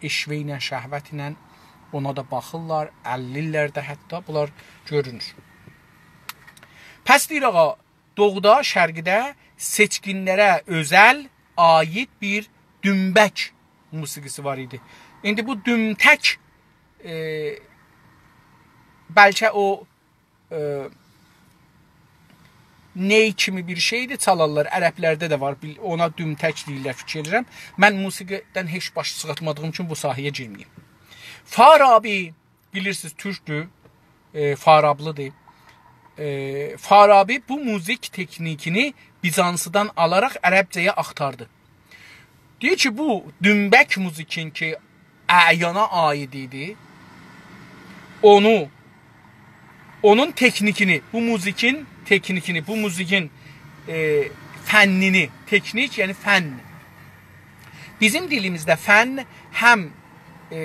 عشوه ایله، شهوت ایله اونا دا باخیرلار، اللیرلر ده حتی، بونلار گؤرونور. پس دئییر آقا، دوغودا، شرقده سئچکینلره اؤزل، عاید بیر دومبک موسیقی‌سی وار ایدی. ایندی بو دومتک، ائ، بلکه او ائ، نی کیمی بیر شئیدیر، چالارلار. عربلرده ده وار، بیل-، اونا دومتک دئییرلر، فیکیر ائدیرم. من موسیقی‌دن هئچ باش چیخارتمادیغیم اوچون بو ساحه‌یه گیرمه‌ییم. فارابی، بیلیرسینیز، تورکدور، ائ، فارابلی‌دیر. ائ، فارابی بو موزیک تکنیکینی بیزانسیدان آلاراق عربجه‌یه آختاردی. دئییر کی، بو دومبک موزیکین کی، اعیانا عاید ایدی، اونو، اونون تکنیکینی، بو موزیکین تکنیکینی، بو موزیکین، ائ، فنینی، تکنیک، یعنی فن. بیزیم دیلیمیزده فن هم، ائ،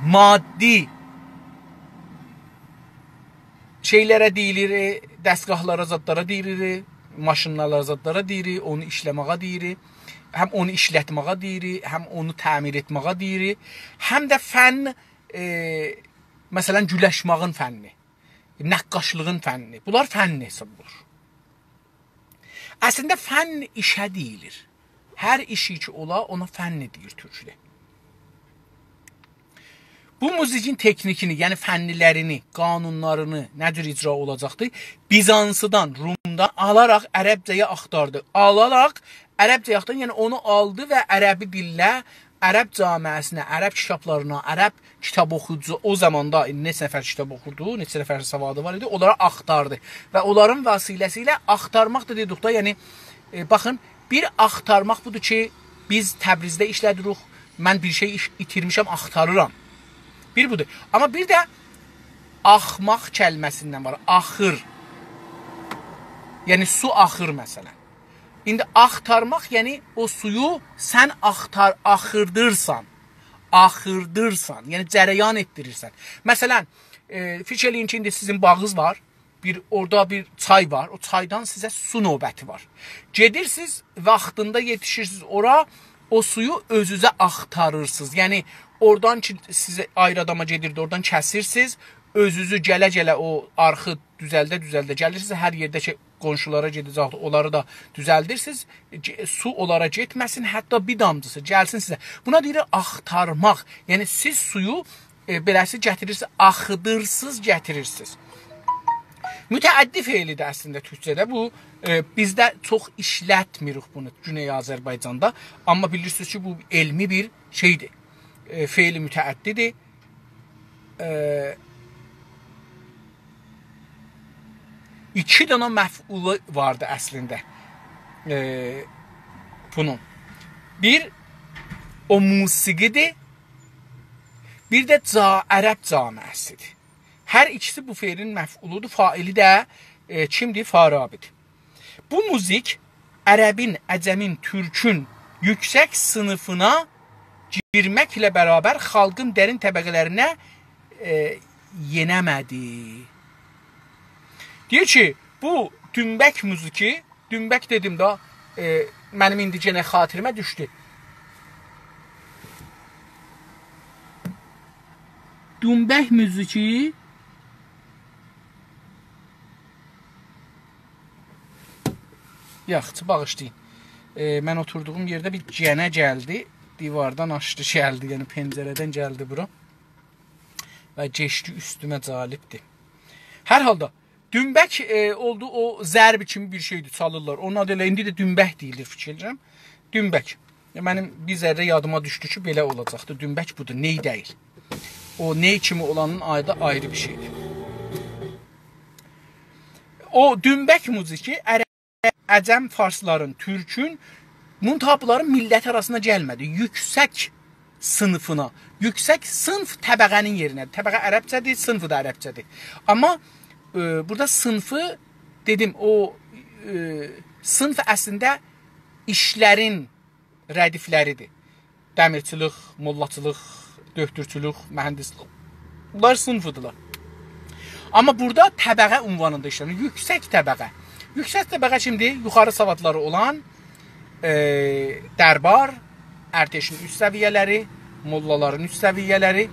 مادی شئیلره دئییلیر، ائ، دستگاهلارا، زادلارا دئییلیر، ائ، ماشینلارا، زادلارا دئییلیر، اونو ایشله‌مه‌یه دئییلیر، هم اونو ایشلتمه‌یه دئییلیر، هم اونو تعمیر ائتمه‌یه دئییلیر، هم ده فن، ائ، مثلا، گولشمه‌یین فنی، نقاشلیغین فنی. بونلار فن حساب اولور. اصلینده فن ایشه دئییلیر. هر ایشی کی اولا، اونا فن دئییر تورکده. بو موزیکین تکنیکینی، یعنی فنلرینی، قانونلارینی، نه جور اجرا اولاجاقدی، بیزانسیدان، رومدان آلاراق عربجه‌یه آختاردی. آلاراق عربجه‌یه آختاردی، یعنی اونو آلدی و عربی دیلله، عرب جامعه‌سینه، عرب کیتابلارینا، عرب کیتاب اوخویوجو، او زاماندا نئچه نفر کیتاب اوخوردو، نئچه نفر سوادی وار ایدی، اونلارا آختاردی. و اونلارین وسیله‌سی ایله، آختارماق دا دئدیک دا، یعنی، ائ، باخین، بیر آختارماق بودور کی، بیز تبریزده ایشله‌دیریک، من بیر شئی ایش-، ایتیرمیشم، آختاریرام. بیر بودور. آمما بیر ده آخماق کلمه‌سیندن وار، آخیر. یعنی، سو آخیر، مثلا. ایندی آختارماق، یعنی او سویو سن آختار-، آخیردیرسان، آخیردیرسان، یعنی جریان ائتدیریرسن. مثلا، ائ، فیکیر ائله‌یین کی، ایندی سیزین باغیز وار، بیر، اورادا بیر چای وار، او چایدان سیزه سو نوبتی وار. گئدیرسیز، واختیندا یئتیشیرسیز اورا، او سویو اؤزونوزه آختاریرسینیز. یعنی، اورادان کی، سیزه آیری آداما گئدیردی، اورادان کسیرسیز، اؤزونوزو گله-گله او آرخی دوزلده-دوزلده گلیرسینیز، هر یئرده کی، قونشولارا گئده‌جکدیر، اونلاری دا دوزلدیرسینیز. گ-، سو اونلارا گئتمه‌سین، حتی بیر دامجیسی گلسین سیزه. بونا دئییرلر آختارماق. یعنی سیز سویو، ائ، بئله‌سی گتیریرسینیز، آخیدیرسینیز، گتیریرسینیز. متعدی فعلی‌دیر اصلینده تورکجه‌ده بو. ائ، بیزده چوخ ایشلتمیریک بونو گونئی آذربایجاندا. آمما بیلیرسینیز کی، بو علمی بیر شئی‌دیر. ائ، فعل متعدی‌دیر. ائ، ایکی دنه مفعولو واردی اصلینده، ائ، بونون. بیر او موسیقی‌دیر، بیر ده جا-، عرب جامعه‌سی‌دیر. هر ایکیسی بو فعلین مفعولودور، فاعلی ده، ائ، کیمدیر؟ فارابی‌دیر. بو موزیک عربین، عجمین، تورکون یوکسک صینیفینا گیرمکله برابر خالقین درین طبقه‌لرینه، ائ، یئنه‌مه‌دی. دئییر کی، بو دومبک موزیکی، دومبک دئدیم ده، ائ، منیم ایندی یئنه خاطیریمه دوشدو. دومبک موزیکی یاخشی، باغیشلایین. ائ، من اوتوردوغوم یئرده بیر گنه گلدی. دیواردان آشدی، گلدی، یعنی پنجره‌دن گلدی بورا. و کئچدی اوستومه، جالبدیر. هر حالدا، دومبک، ائ، اولدو او ضرب کیمی بیر شئی‌دیر، چالیرلار. اونا دا ائله ایندی ده دومبک دئییلیر، فیکیر ائدیرم. دومبک. ائ، منیم بیر ذره یادیما دوشدو کی، بئله اولاجاقدی. دومبک بودور، نی دئییل. او نی کیمی اولانین آدی آیری بیر شئی‌دیر. او دومبک موزیکی عرب، عجم، فارسلارین، تورکون، منتها بونلارین میللت آراسینا گلمه‌دی. یوکسک صینیفینا، یوکسک صینف طبقه‌نین یئرینه. طبقه عربجه‌دیر، صینف دا عربجه‌دیر. آمما، ائ، بورادا صینفی دئدیم، او، ائ، صینف اصلینده ایشلرین ردیفلری‌دیر. دمیرچیلیک، موللاچیلیق، دؤکتورچولوک، مهندسلیک. بونلار صینفی‌دیرلار. آمما بورادا طبقه عنوانیندا ایشله‌نیر. یوکسک طبقه. یوکسک طبقه کیمدیر؟ یوخاری سوادلاری اولان، ائ، دربار، ارتشین اوست سویه‌لری، موللالارین اوست سویه‌لری.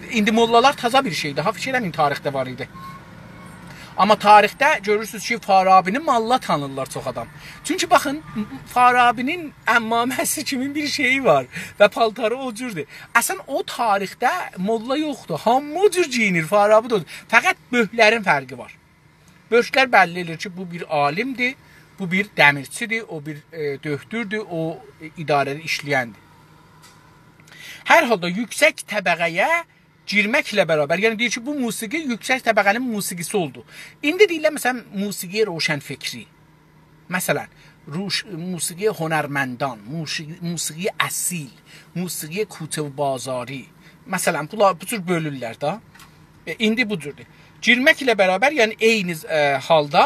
ایندی موللالار تازا بیر شئی‌دیر. ها، فیکیر ائله‌مه‌یین، تاریخده وار ایدی. آمما تاریخده گؤرورسونوز کی، فارابی‌نی ماللا تانیرلار چوخ آدام. چونکی باخین، فارابی‌نین عمامه‌سی کیمین بیر شئیی وار و پالتاری او جوردور. اصلاً او تاریخده موللا یوخدور. هامی او جور گئیینیر، فارابی ده او جور. فقط بؤرکلرین فرقی وار. بؤرکلر بللی ائله‌ییر کی، بو بیر عالیمدیر، بو بیر دمیرچی‌دیر، او بیر، ائ، دؤکتوردور، او، ائ، اداره‌ده ایشله‌یندیر. هر حالدا یوکسک طبقه‌یه گیرمکله برابر، یعنی دئییر کی، بو موسیقی یوکسک طبقه‌نین موسیقی‌سی اولدو. ایندی دئییرلر، مثلاً، موسیقی روشنفکری، مثلاً، روش-، موسیقی هنرمندان، موشی-، موسیقی اصیل، موسیقی کوچه و بازاری. مثلاً، بونلار بو جور بؤلورلر ده. ائ، ایندی بو جوردور. گیرمکله برابر، یعنی عینی، ائ، حالدا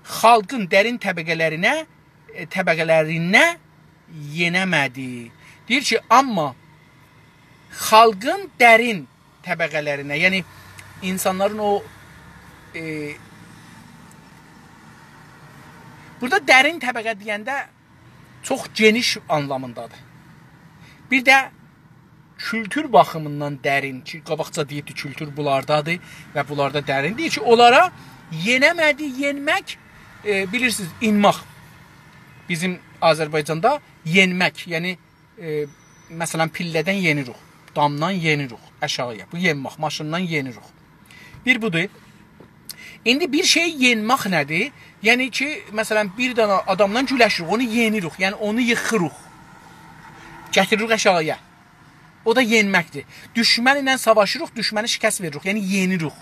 خالقین درین طبقه‌لرینه، ائ، طبقه‌لرینه یئنه‌مه‌دی. دئییر کی، آمما خالقین درین طبقه‌لرینه، یعنی اینسانلارین او، ائ، بورادا درین طبقه دئینده چوخ گئنیش آنلامیندادیر. بیر ده کولتور باخیمیندان درین کی، قاباقجا دئییبدی، کولتور بولاردادیر و بونلاردا درین. دئییر کی، اونلارا یئنه‌مه‌دی، یئنمک، ائ، بیلیرسینیز، اینماق. بیزیم آذربایجاندا یئنمک، یعنی، ائ، مثلاً، پیلله‌دن یئنیروخ، دامدان یئنیروخ آشاغییا. بو یئنماق، ماشیندان یئنیروخ. بیر بودور. ایندی بیر شئیی یئنماق نه‌دیر؟ یعنی کی، مثلاً، بیر دنه آداملا گولشیریک، اونو یئنیریک، یعنی اونو ییخیریق. گتیریریک آشاغییا. او دا یئنمکدیر. دوشمن ایله ساواشیریق، دوشمنی شکست وئریریک، یعنی یئنیریک.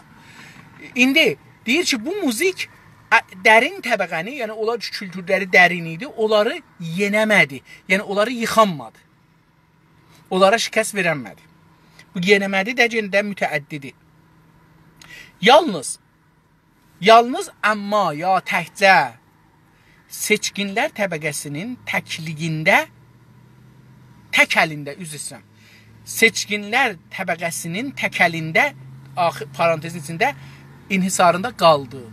ایندی دئییر کی، بو موزیک، ا، درین طبقه‌نی، یعنی اونلار کی، کولتورلری درین ایدی، اونلاری یئنه‌مه‌دی. یعنی اونلاری ییخانمادی. اونلارا شکست وئرنمه‌دی. بو یئنه‌مه‌دی ده یئنه ده متعدی‌دیر. یالنیز، یالنیز آمما یا تکجه سئچکینلر طبقه‌سی‌نین تکلیگینده، تک الینده، عذر ایسته‌ییرم، سئچکینلر طبقه‌سی‌نین تک الینده، آخی-، پارانتزین ایچینده، انحصاریندا قالدی.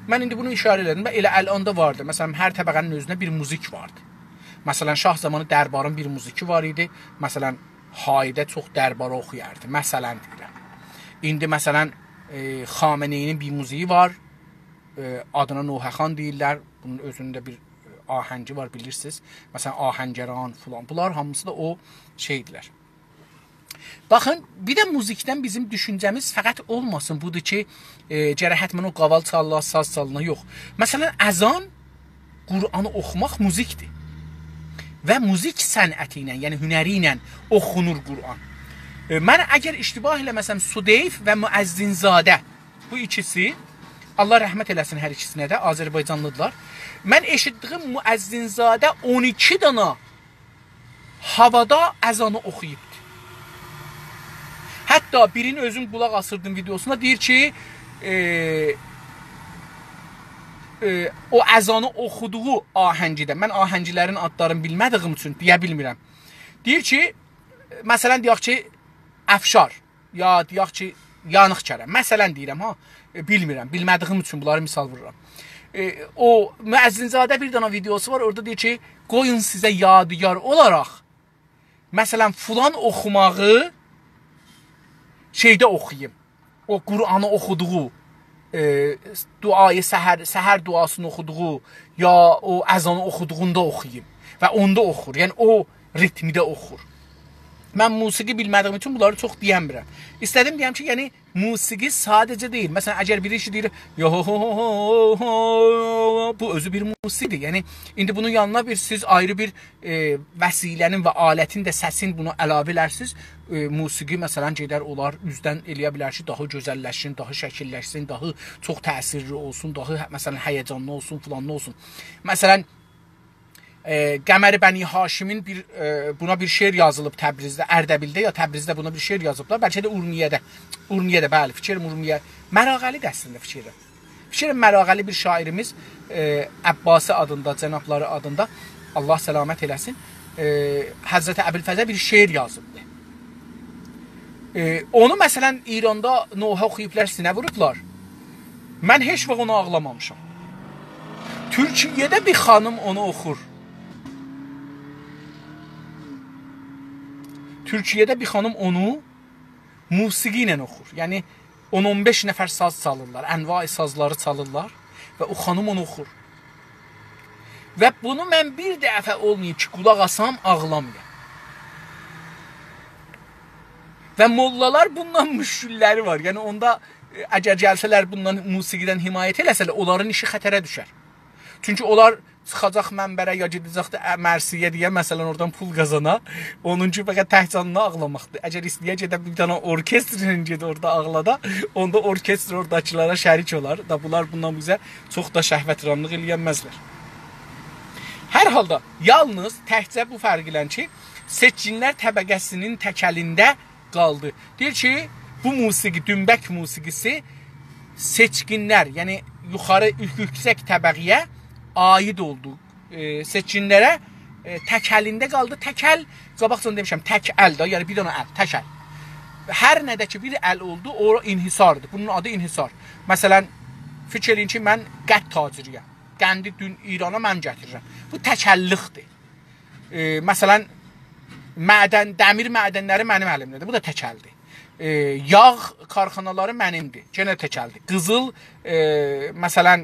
من ایندی بونو ایشاره ائله‌دیم و ائله الان دا واردیر. مثلا، هر طبقه‌نین اؤزونه بیر موزیک واردی. مثلا، شاه زامانی دربارین بیر موزیکی وار ایدی. مثلا، هایده چوخ دربار اوخویاردی. مثلا دئییرم. ایندی، مثلا، ائ، خامنه‌ای‌نین بیر موزیگی وار. ائ، آدینا نوحه‌خوان دئییرلر. بونون اؤزونون ده بیر، ائ، آهنگی وار، بیلیرسینیز. مثلا، آهنگران فلان. بونلار هامیسی دا او شئیدیرلر. باخین، بیر ده موزیکدن بیزیم دوشونجه‌میز فقط اولماسین بودور کی، ائ، گرک حتما او قاوال چالینا، ساز چالینا، یوخ. مثلا، اذان، قرآنی اوخوماق موزیکدیر. و موزیک صنعتی ایله، یعنی هنری ایله اوخونور قرآن. ائ، من اگر اشتباه ائله‌مه‌سم، سدیف و مؤذن‌زاده، بو ایکیسی، الله رحمت ائله‌سین هر ایکیسینه ده، آذربایجانلیدیرلار. من ائشیتدیگیم مؤذن‌زاده اون ایکی دانا هاوادا اذانی اوخویوبدور. حتی بیرینی اؤزوم قولاق آسیردیم ویدئوسونا، دئییر کی، ائ، ائ، او اذانی اوخودوغو آهنگیده، من آهنگلرین آدلارینی بیلمه‌دیگیم اوچون دئیه بیلمیرم. دئییر کی، مثلا، دئیک کی، افشار، یا دئیک کی، یانیق کرم. مثلا دئییرم ها، ائ، بیلمیرم، بیلمه‌دیگیم اوچون بونلاری مثال وورورام. ائ، او مؤذن‌زاده بیر دانا ویدئوسو وار، اورادا دئییر کی، «قویون سیزه یادگار اولاراق، مثلا، فلان اوخوماغی شئیده اوخویوم.» او قرآنی اوخودوغو، ائ، دعای سحر، سحر دعاسینی اوخودوغو، یا او اذانی اوخودوغوندا اوخویوم. و اوندا اوخور. یعنی، او ریتمده اوخور. من موسیقی بیلمه‌دیگیم اوچون بونلاری چوخ دئیه‌میرم. ایسته‌دیم دئیم کی، یعنی، موسیقی ساده‌جه دئییل. مثلا، اگر بیری کی دئییر، «یو هو هو هو هو هو»، بو اؤزو بیر موسیقی‌دیر. یعنی، ایندی بونون یانینا بیر، سیز آیری بیر، ائ، وسیله‌نین و آلتین ده، سسین، بونا علاوه ائلرسینیز، ائ، موسیقی، مثلا، گئدر، اولار، اوزدن ائله‌یه بیلر کی، داها گؤزللشسین، داها شکیللشسین، داها چوخ تأثیرلی اولسون، داها، مثلا، هیجانلی اولسون، فلانلی اولسون. مثلا، ائ، قمر بنی‌هاشمین بیر، ائ، بونا بیر شعر یازیلیب تبریزده، اردبیلده یا تبریزده بونا بیر شعر یازیبلار. بلکه ده اورمیه‌ده. اورمیه‌ده، بلی، فیکریم اورمیه. مراغه‌لی‌دیر اصلینده فیکریم. فیکریم مراغه‌لی بیر شاعیریمیز، ائ، عباسی آدیندا، جنابلاری آدیندا، الله سلامت ائله‌سین، ائ، حضرت ابوالفضله بیر شعر یازیبدی. ائ، اونو، مثلا، ایراندا نوحه اوخویوبلار، سینه ووروبلار. من هئچ واخت اونا آغلامامیشام. تورکیه‌ده بیر خانیم اونو اوخور. تورکیه‌ده بیر خانیم اونو موسیقی ایله اوخور. یعنی، اون اون بئش نفر ساز چالیرلار، انواع سازلاری چالیرلار و او خانیم اونو اوخور. و بونو من بیر دفعه اولماییب کی، قولاق آسام، آغلامایام. و موللالار بوندان مشکللری وار. یعنی، اوندا، ائ، اگر گلسه‌لر بوندان، موسیقی‌دن حمایت ائله‌سه‌لر، اونلارین ایشی خطره دوشر. چونکی اونلار چیخاجاق منبره، یا گئده‌جک ده، ا، مرثیه دئیه، مثلا، اورادان پول قازانا. اونون اوچون فقط تک جانینا آغلاماقدیر. اگر ایسته‌یه گئده بیر دنه اورکسترینن گئده اورادا آغلادا، اوندا اورکستر اوراداکیلارا شریک اولار. دا بونلار بوندان بیزه چوخ دا شهوترانلیق ائله‌ینمزلر. هر حالدا، یالنیز تکجه بو فرق ایله کی، سئچکینلر طبقه‌سینین تک الینده قالدی. دئییر کی، بو موسیقی، دومبک موسیقی‌سی سئچکینلر، یعنی یوخاری، یوک-، یوکسک طبقه‌یه عاید اولدو. ائ، سئچکینلره، ائ، تک الینده قالدی. تک ال، قاباقجادان دئمیشم، تک ال ده، یعنی بیر دنه ال، تک ال. هر نه‌ده کی، بیر ال اولدو، او انحصاردیر. بونون آدی انحصار. مثلا، فیکیر ائله‌یین کی، من قند تاجری‌یم. قندی دون ایرانا من گتیریرم. بو تک اللیکدیر. ائ، مثلا، معدن، دمیر معدنلری منیم الیمده‌دیر. بو دا تک الدیر. ائ، یاغ کارخانالاری منیمدیر. یئنه تک الدیر. قیزیل، ائ، مثلا،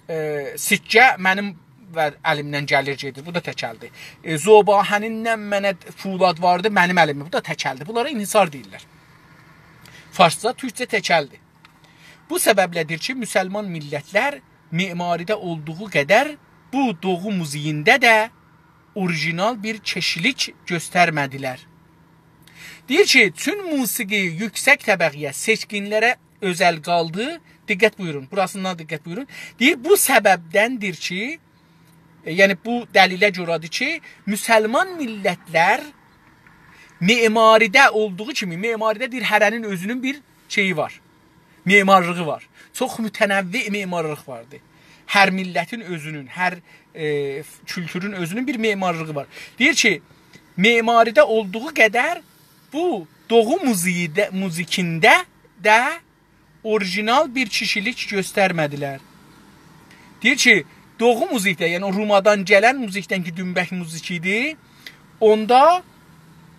ائ، سکه منیم و الیمدن گلیر، گئدیر. بو دا تک الدیر. ائ، ذوب‌آهنیندن منه فولاد واردی، منیم الیمده. بو دا تک الدیر. بونلارا انحصار دئییرلر. فارسجا، تورکجه تک الدیر. بو سببله‌دیر کی، مسلمان میللتلر معماری‌ده اولدوغو قدر بو دوغو موزیگینده ده اوریژینال بیر کیشیلیک گؤسترمه‌دیلر. دئییر کی، چون موسیقی یوکسک طبقه‌یه، سئچکینلره اؤزل قالدی. دقت بویورون، بوراسیندان دقت بویورون. دئییر، بو سببدندیر کی، ائ، یعنی بو دلیله گؤره‌دیر کی، مسلمان میللتلر معماری‌ده اولدوغو کیمی، معماری‌ده دئییر، هره‌نین اؤزونون بیر شئیی وار. معمارلیغی وار. چوخ متنوع معمارلیق واردی. هر میللتین اؤزونون، هر، ائ، کولتورون اؤزونون بیر معمارلیغی وار. دئییر کی، معماری‌ده اولدوغو قدر بو دوغو موزیگی ده، موزیکینده ده اوریژینال بیر کیشیلیک گؤسترمه‌دیلر. دئییر کی، دوغو موزیکده، یعنی او رومادان گلن موزیکدن کی، دونبک موزیکی ایدی، اوندا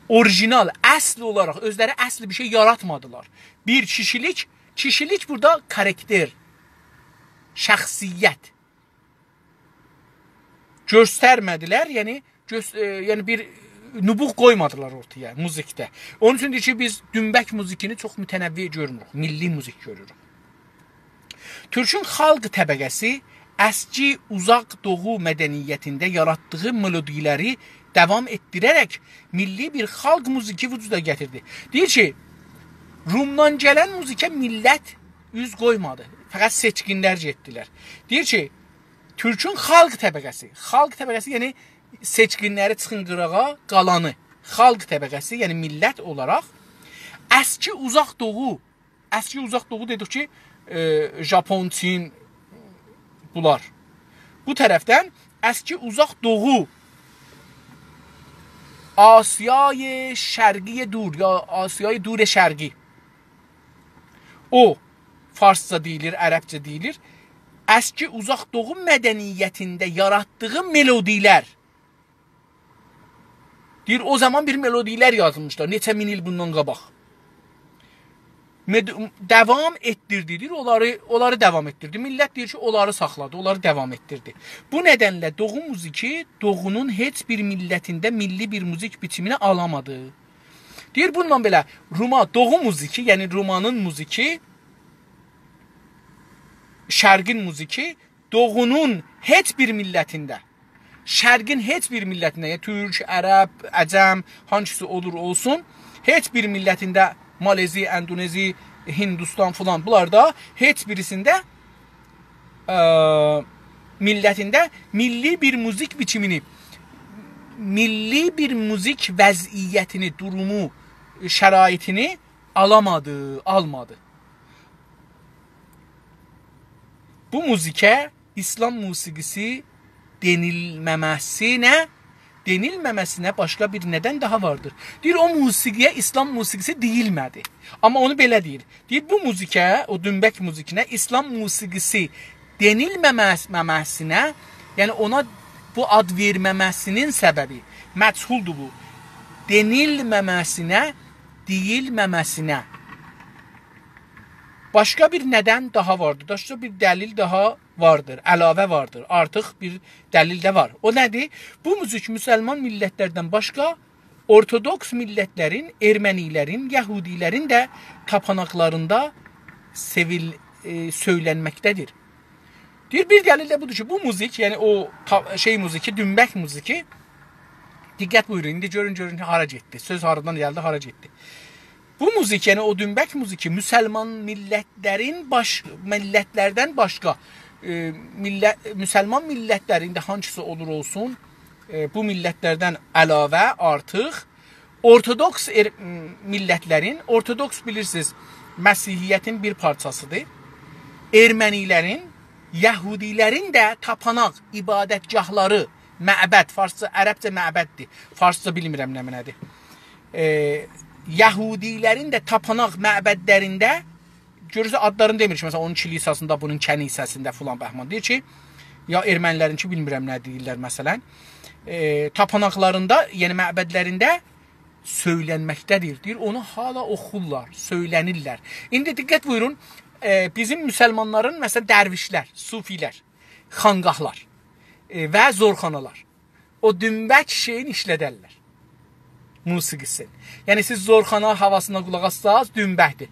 اوریژینال، اصل اولاراق، اؤزلری اصلی بیر شئی یاراتمادیلار. بیر کیشیلیک، کیشیلیک بورادا کاراکتر، شخصیت گؤسترمه‌دیلر، یعنی گؤس-، ائ، یعنی بیر نبوغ قویمادیلار اورتایا موزیکده. اونون اوچون دئییر کی، بیز دونبک موزیکینی چوخ متنوع گؤرموروک، میللی موزیک گؤروروک. تورکون خالق طبقه‌سی اسکی اوزاق دوغو مدنیتینده یاراتدیغی ملودیلری داوام ائتدیره‌رک میللی بیر خالق موزیکی وجودا گتیردی. دئییر کی، رومدان گلن موزیکه میللت اوز قویمادی. فقط سئچکینلر گئتدیلر. دئییر کی، تورکون خالق طبقه‌سی، خالق طبقه‌سی، یعنی سئچکینلری چیخین قیراغا، قالانی، خالق طبقه‌سی، یعنی میللت اولاراق اسکی اوزاق دوغو، اسکی اوزاق دوغو دئدیک کی، ائ، ژاپون، چین، بونلار. بو طرفدن اسکی اوزاق دوغو، آسیای شرقی دور، یا آسیای دور شرقی. او، فارسجا دئییلیر، عربجه دئییلیر. اسکی اوزاق دوغو مدنیتینده یاراتدیغی ملودیلر. دئییر، او زامان بیر ملودیلر یازمیشلار، نئچه مین ایل بوندان قاباق. مد-، داوام ائتدیردی، دئییر، اونلاری، اونلاری داوام ائتدیردی. میللت دئییر کی، اونلاری ساخلادی، اونلاری داوام ائتدیردی. بو ندنله دوغو موزیکی دوغونون هئچ بیر میللتینده میللی بیر موزیک بیچیمینی آلامادی. دئییر، بونونلا بئله روما دوغو موزیکی، یعنی رومانین موزیکی، شرقین موزیکی دوغونون هئچ بیر میللتینده، شرقین هئچ بیر میللتینده، یعنی تورک، عرب، عجم، هانسیسی اولور اولسون، هئچ بیر میللتینده، مالزی، اندونزی، هندوستان فلان، بونلاردا هئچ بیریسینده، ا، میللتینده میللی بیر موزیک بیچیمینی، میللی بیر موزیک وضعیتینی، دورومو، شرایطینی آلامادی، آلمادی. بو موزیکه ایسلام موسیقی‌سی دئنیلمه‌مه‌سینه، دئنیلمه‌مه‌سینه باشقا بیر ندن داها واردیر. دئییر، او موسیقی‌یه ایسلام موسیقی‌سی دئییلمه‌دی. آمما اونو بئله دئییر. دئییر، بو موزیکه، او دونبک موزیکینه ایسلام موسیقی‌سی دئنیلمه‌مه-، مه‌مه‌سینه، یعنی اونا بو آد وئرمه‌مه‌سینین سببی، مجهولدور بو. دئنیلمه‌مه‌سینه، دئییلمه‌مه‌سینه باشقا بیر ندن داها واردیر. باشقا بیر دلیل داها واردیر، علاوه واردیر. آرتیق بیر دلیل ده وار. او نه‌دیر؟ بو موزیک مسلمان میللتلردن باشقا اورتودوکس میللتلرین، ارمنی‌لرین، یهودی‌لرین ده تاپاناقلاریندا سئویل-، ائ، سؤیلنمکده‌دیر. دئییر، بیر دلیل ده بودور کی، بو موزیک، یعنی او تا-، شئی موزیکی، دونبک موزیکی، دقت بویورون، ایندی گؤرون، گؤرون هارا گئتدی. سؤز هارادان گلدی، هارا گئتدی. بو موزیک، یعنی او دونبک موزیکی مسلمان میللتلرین باش-، میللتلردن باشقا، ائ، میللت، مسلمان میللتلرین ده هانسیسی اولور اولسون، ائ، بو میللتلردن علاوه آرتیق اورتودوکس ار-، میللتلرین، اورتودوکس بیلیرسینیز، مسیحیتین بیر پارچاسیدیر. ارمنی‌لرین، یهودی‌لرین ده تاپاناق، عبادتگاهلاری، معبد، فارسجا، عربجه معبددیر. فارسجا بیلمیرم نه معنادیر. ائ، یهودی‌لرین ده تاپاناق معبدلرینده، گؤرورسن، آدلارینی دئمیر کی، مثلا، اونون کلیساسیندا، بونون کنیسه‌سینده فلان بهمان. دئییر کی، یا ارمنی‌لرین کی، بیلمیرم نه دئییرلر، مثلا. ائ، تاپاناقلاریندا، یعنی معبدلرینده سؤیلنمکده‌دیر. دئییر، اونو هالا اوخورلار، سؤیلنیرلر. ایندی دقت بویورون، ائ، بیزیم مسلمانلارین، مثلا، درویشلر، صوفی‌لر، خانقاهلار، ائ، و زورخانالار او دونبک شئیین ایشلدرلر. موسیقی‌سین. یعنی سیز زورخانا هاواسینا قولاق آسساز، دونبکدیر.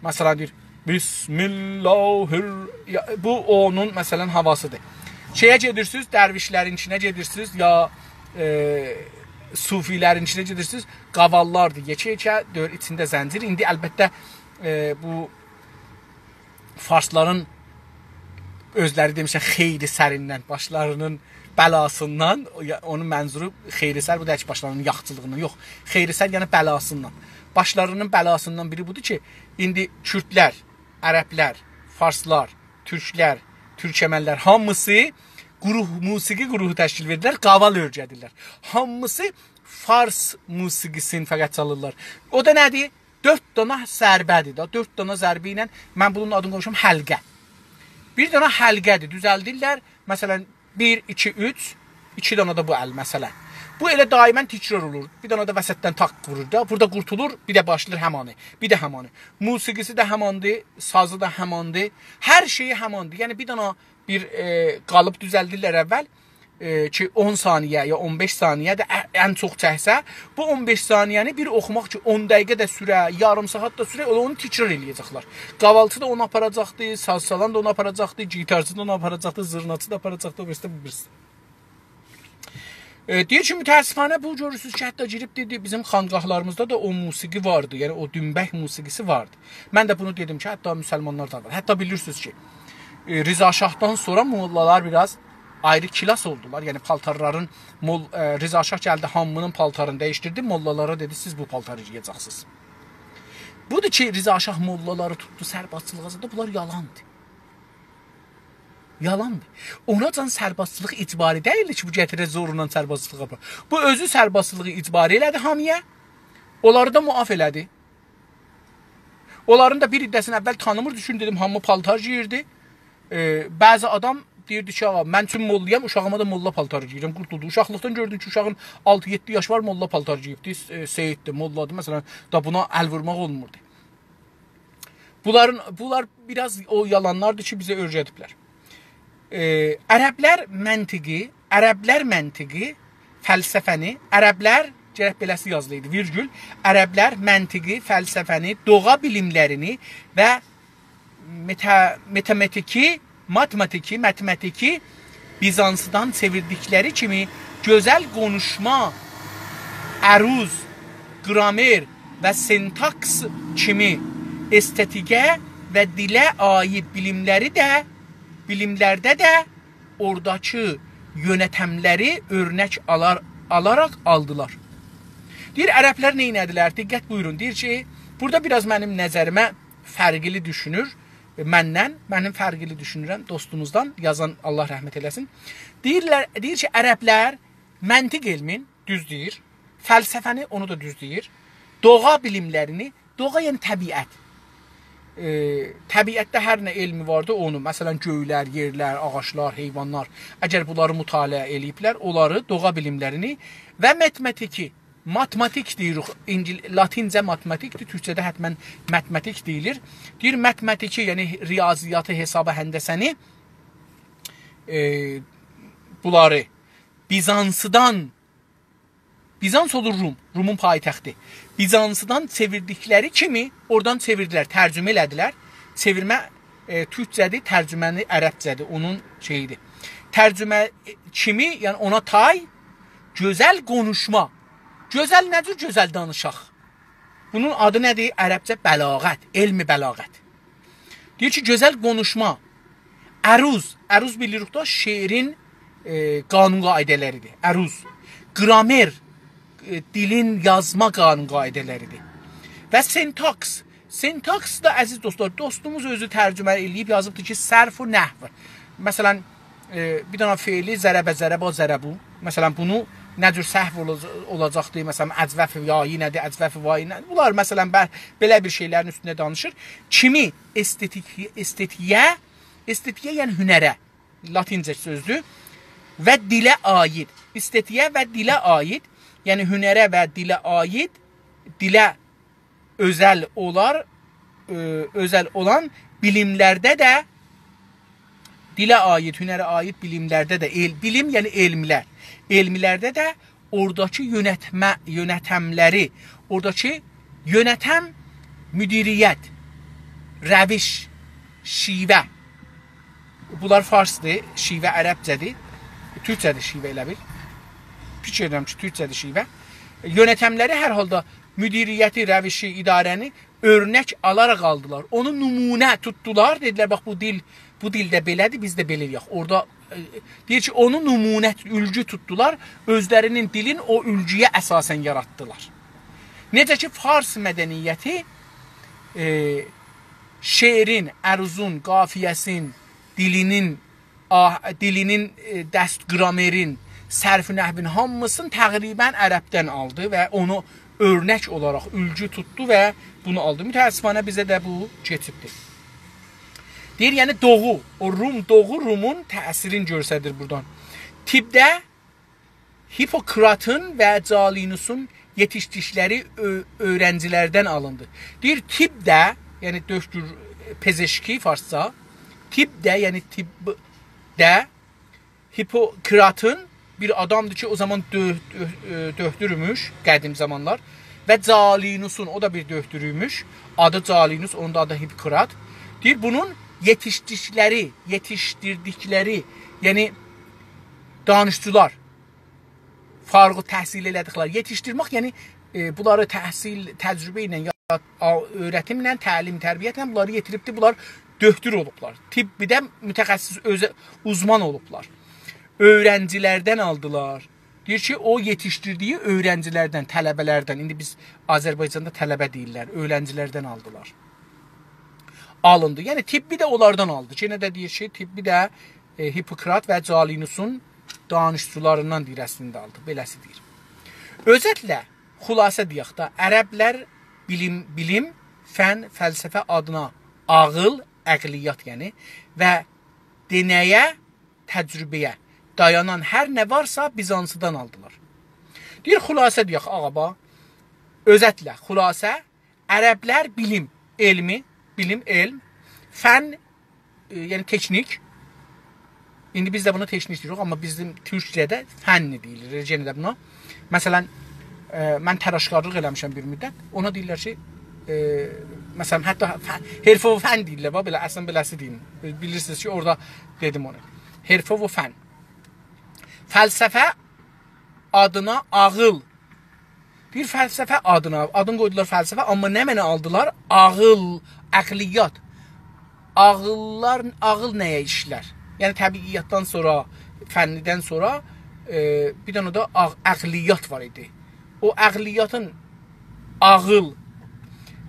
مثلا دئییر، بسم الله الر-، یا، بو اونون، مثلا، هاواسیدیر. شئیه گئدیرسینیز، درویشلرین ایچینه گئدیرسینیز، یا، ائ، صوفی‌لرین ایچینه گئدیرسینیز، قاواللاردیر، یئکه-یئکه، دؤر-، ایچینده زنجیر. ایندی، البته، ائ، بو فارسلارین اؤزلری دئمیشلر خیری سریندن، باشلارینین بلاسیندان، او یا-، اونون منظورو خیری سر، بو دا کی، باشلارینین یاخچیلیغیندان، یوخ، خیری سر، یعنی بلاسیندان. باشلارینین بلاسیندان بیری بودور کی، ایندی کوردلر، عربلر، فارسلار، تورکلر، تورکمنلر، هامیسی گروه، موسیقی گروهو تشکیل وئردیلر، قاوال اؤرگدیرلر. هامیسی فارس موسیقی‌سینی فقط چالیرلار. او دا نه‌دیر؟ دؤرد دانا ضربه‌دیر دا. دؤرد دانا ضربه ایله، من بونون آدینی قویموشام حلقه. بیر دنه حلقه‌دیر، دوزلدیرلر. مثلا، بیر، ایکی، اوچ، ایکی دنه ده بو ال، مثلا. بو ائله دائما تکرار اولور. بیر دنه ده وسطدن تاق وورور دا. بورادا قورتولور، بیر ده باشلاییر همانی، بیر ده همانی. موسیقی‌سی ده هماندیر، سازی دا هماندیر، هر شئیی هماندیر. یعنی بیر دنه بیر، ائ، قالیب دوزلدیرلر اول، ائ، کی اون ثانیه یا اون بئش ثانیه ده ا-، ان چوخ چکسه، بو اون بئش ثانیه‌نی بیر اوخوماق کی اون دقیقه ده سوره، یاریم ساعات دا سوره، اونو تکرار ائله‌یه‌جکلر. قاوالیچی دا اونو آپاراجاقدی، ساز چالان دا اونو آپاراجاقدی، گیتارچی دا اونو آپاراجاقدی، زیرناچی دا آپاراجاقدی، او بیریسی ده، بو بیریسی ده. ائ، دئییر کی، متأسفانه بو گؤرورسونوز کی، حتی گیریب دئدی، بیزیم خانقاهلاریمیزدا دا او موسیقی واردی، یعنی او دونبک موسیقی‌سی واردی. من ده بونو دئدیم کی، حتی مسلمانلاردا وار. حتی بیلیرسینیز کی، ائ، رضا شاهدان سونرا موللالار بیر آز آیری کلاس اولدولار. یعنی پالتارلارین مول-، ائ، رضا شاه گلدی، هامی‌نین پالتارینی دییشدیردی، موللالارا دئدی، «سیز بو پالتاری گئیه‌جکسینیز.» بودور کی، رضا شاه موللالاری توتدو سربازچیلیغا، زادا بونلار یالاندیر. یالاندیر. اوناجان سربازچیلیق اجباری دئییلدی کی، بو گتیره زورلا سربازچیلیق آپارا. بو اؤزو سربازچیلیغی اجباری ائله‌دی هامی‌یا. اونلاری دا معاف ائله‌دی. اونلارین دا بیر عده‌سینی اول تانیمیر، دوشون دئدیم، هامی پالتار گئییردی. ائ، بعضی آدام دئییردی کی، «آغا، من چون موللایام، اوشاغیما دا موللا پالتاری گئییرم.» قورتولدو. اوشاقلیقدان گؤردون کی، اوشاغین آلتی-یئددی یاش وار، موللا پالتاری گئییبدی، ائ، سیددیر، موللادیر. مثلا، دا بونا ال وورماق اولموردو. بونلارین، بونلار بیر آز او یالانلاردیر کی، بیزه اؤیره‌دیبلر. ائ، عربلر منطقی، عربلر منطقی، فلسفه‌نی، عربلر، گرک بئله‌سی یازیلایدی، ویرگول، عربلر منطقی، فلسفه‌نی، دوغا بیلیملرینی و مته-، متماتیکی، ماتماتیکی، ماتماتیکی بیزانسدان چئویردیکلری کیمی گؤزل قونوشما، عروض، گرامر و سنتاکس کیمی استتیکه و دیله عایید بیلیملری ده، بیلیملرده ده اوراداکی یؤنتملری اؤرنک آلار-، آلاراق آلدیلار. دئییر، عربلر نئینه‌دیلر؟ دقت بویورون. دئییر کی، بورادا بیر آز منیم نظریمه فرقلی دوشونور، ائ، مندن، منیم فرقلی دوشونورم، دوستوموزدان یازان، الله رحمت ائله‌سین. دئییرلر، دئییر کی، عربلر منطق علمین، دوز دئییر، فلسفه‌نی، اونو دا دوز دئییر، دوغا بیلیملرینی، دوغا یعنی طبیعت. ائ، طبیعتده هر نه علمی واردی، اونو، مثلا، گؤیلر، یئرلر، آغاجلار، حیوانلار، اگر بونلاری مطالعه ائله‌ییبلر، اونلاری، دوغا بیلیملرینی و متماتیکی، ماتماتیک دئییریک، اینگیل-، لاتینجه ماتماتیکدیر، تورکجه‌ده حتما متماتیک دئییلیر. دئییر، متماتیکی، یعنی ریاضیاتی، حسابی، هندسه‌نی، ائ، بونلاری بیزانسدان، بیزانس اولور روم، رومون پایتختی. بیزانسدان چئویردیکلری کیمی اورادان چئویردیلر، ترجمه ائله‌دیلر. چئویرمه، ائ، تورکجه‌دیر، ترجمه‌نی عربجه‌دیر، اونون شئییدیر. ترجمه، ائ، کیمی، یعنی اونا تای، گؤزل قونوشما. گؤزل نه جور گؤزل دانیشاق؟ بونون آدی نه‌دیر؟ عربجه بلاغت، علم بلاغت. دئییر کی، گؤزل قونوشما، عروض، عروض بیلیریک دا، شعرین، ائ، قانون قاعده‌لریدیر. عروض، گرامر، ائ، دیلین یازما قانون قاعده‌لریدیر. و سنتاکس، سنتاکس دا، عزیز دوستلار، دوستوموز اؤزو ترجمه ائله‌ییب یازیبدیر کی، صرف و نحو. مثلا، ائ، بیر دنه فعلی ضربه، ضربا، ضربو. مثلا، بونو نه جور صحو اولاج-، اولاجاقدی؟ مثلا، اجوف یایی نه‌دیر، اجوف وایی نه‌دیر؟ بونلار، مثلا، به-، بئله بیر شئیلرین اوستونده دانیشیر. کیمی استتیک-، استتیکه، استتیکه، یعنی هنره، لاتینجه سؤزدور. و دیله عایید. استتیکه و دیله عایید، یعنی هنره و دیله عایید، دیله اؤزل اولار، ائ، اؤزل اولان بیلیملرده ده دیله عایید، هنره عایید بیلیملرده ده، ائل-، بیلیم، یعنی علملر، علملرده ده اوراداکی یؤنتمه، یؤنتملری، اوراداکی یؤنتم، مدیریت، روش، شیوه. بونلار فارسدیر، شیوه عربجه‌دیر. تورکجه‌دیر شیوه ائله بیل. فیکیر ائدیرم کی، تورکجه‌دیر شیوه. یؤنتملری هر حالدا مدیریتی، روشی، اداره‌نی اؤرنک آلاراق آلدیلار. اونو نمونه توتدولار، دئدیلر، «باخ، بو دیل، بو دیلده بئله‌دیر، بیز ده بئله ائله‌یک.» اورادا، ائ، دئییر کی، اونو نمونه، اولگو توتدولار، اؤزلرینین دیلین او اولگویا اساسا یاراتدیلار. نئجه کی، فارس مدنیتی، ائ، شعرین، عروضون، قافیه‌سین، دیلینین، آه، دیلینین، ائ، دست گرامرین، صرف و نحوین هامیسینی تقریبا عربدن آلدی و اونو اؤرنک اولاراق اولگو توتدو و بونو آلدی. متأسفانه بیزه ده بو کئچیبدیر. دئییر، یعنی دوغو، او روم، دوغو رومون تأثیرینی گؤستریر بورادان. طبده هیپوکراتین و جالینوسون یئتیشدیکلری اؤ-، اؤیرنجیلردن آلیندی. دئییر، طبده، یعنی دؤکتور، پزشکی فارسجا، طبده، یعنی طبده هیپوکراتین، بیر آدامدیر کی، او زامان دؤ-، دؤ-، ائ، دؤکتورموش، قدیم زامانلار، و جالینوسون، او دا بیر دؤکتورویموش، آدی جالینوس، اونون دا آدی هیپوکرات. دئییر، بونون یئتیشدیکلری، یئتیشدیردیکلری، یعنی دانشجولار، فارغ‌التحصیل ائله‌دیکلری، یئتیشدیرمک، یعنی، ائ، بونلاری تحصیل، تجربه ایله، یا، آ-، اؤیرتیمله، تعلیم، تربیتله بونلاری یئتیریبدی، بونلار دؤکتور اولوبلار. طبده متخصص، اؤزه-، اوزمان اولوبلار. اؤیرنجیلردن آلدیلار. دئییر کی، او یئتیشدیردیگی اؤیرنجیلردن، طلبه‌لردن، ایندی بیز آذربایجاندا طلبه دئییرلر، اؤیرنجیلردن آلدیلار. آلیندی. یعنی، طبی ده اونلاردان آلدی. یئنه ده دئییر کی، طبی ده، ائ، هیپوکرات و جالینوسون دانشجولاریندان دئییر، اصلینده آلدی. بئله‌سی دئییر. اؤزتله، خلاصه دئیک ده، عربلر بیلیم، بیلیم، فن، فلسفه آدینا عاغیل، عقلیات یعنی، و دئنه‌یه، تجربه‌یه دایانان هر نه وارسا بیزانسیدان آلدیلار. دئییر، خلاصه دئیک، آغا، باخ. اؤزتله، خلاصه، عربلر بیلیم، علمی، بیلیم، علم، فن، ائ، یعنی تکنیک. ایندی بیز ده بونا تکنیک دئییریک، آمما بیزیم تورکجه‌ده فن دئییلیر. یئنه ده بونا. مثلا، ائ، من تراشکارلیق ائله‌میشم بیر مدت. اونا دئییرلر کی، ائ، مثلا، حتی ف-، حرفه و فن دئییرلر، باخ، بئله، اصلینده بئله‌سی دئییم. بیلیرسینیز کی، اورادا دئدیم اونو. حرفه و فن. فلسفه آدینا عاغیل. بیر فلسفه آدینا، آدینی قویدولار فلسفه، آمما نمنه آلدیلار؟ عاغیل، عقلیات. عاغیللار، عاغیل نه‌یه ایشلر؟ یعنی طبیعیاتدان سونرا، فنیدن سونرا، ائ، بیر دنه ده عاغ-، عقلیات وار ایدی. او عقلیاتین عاغیل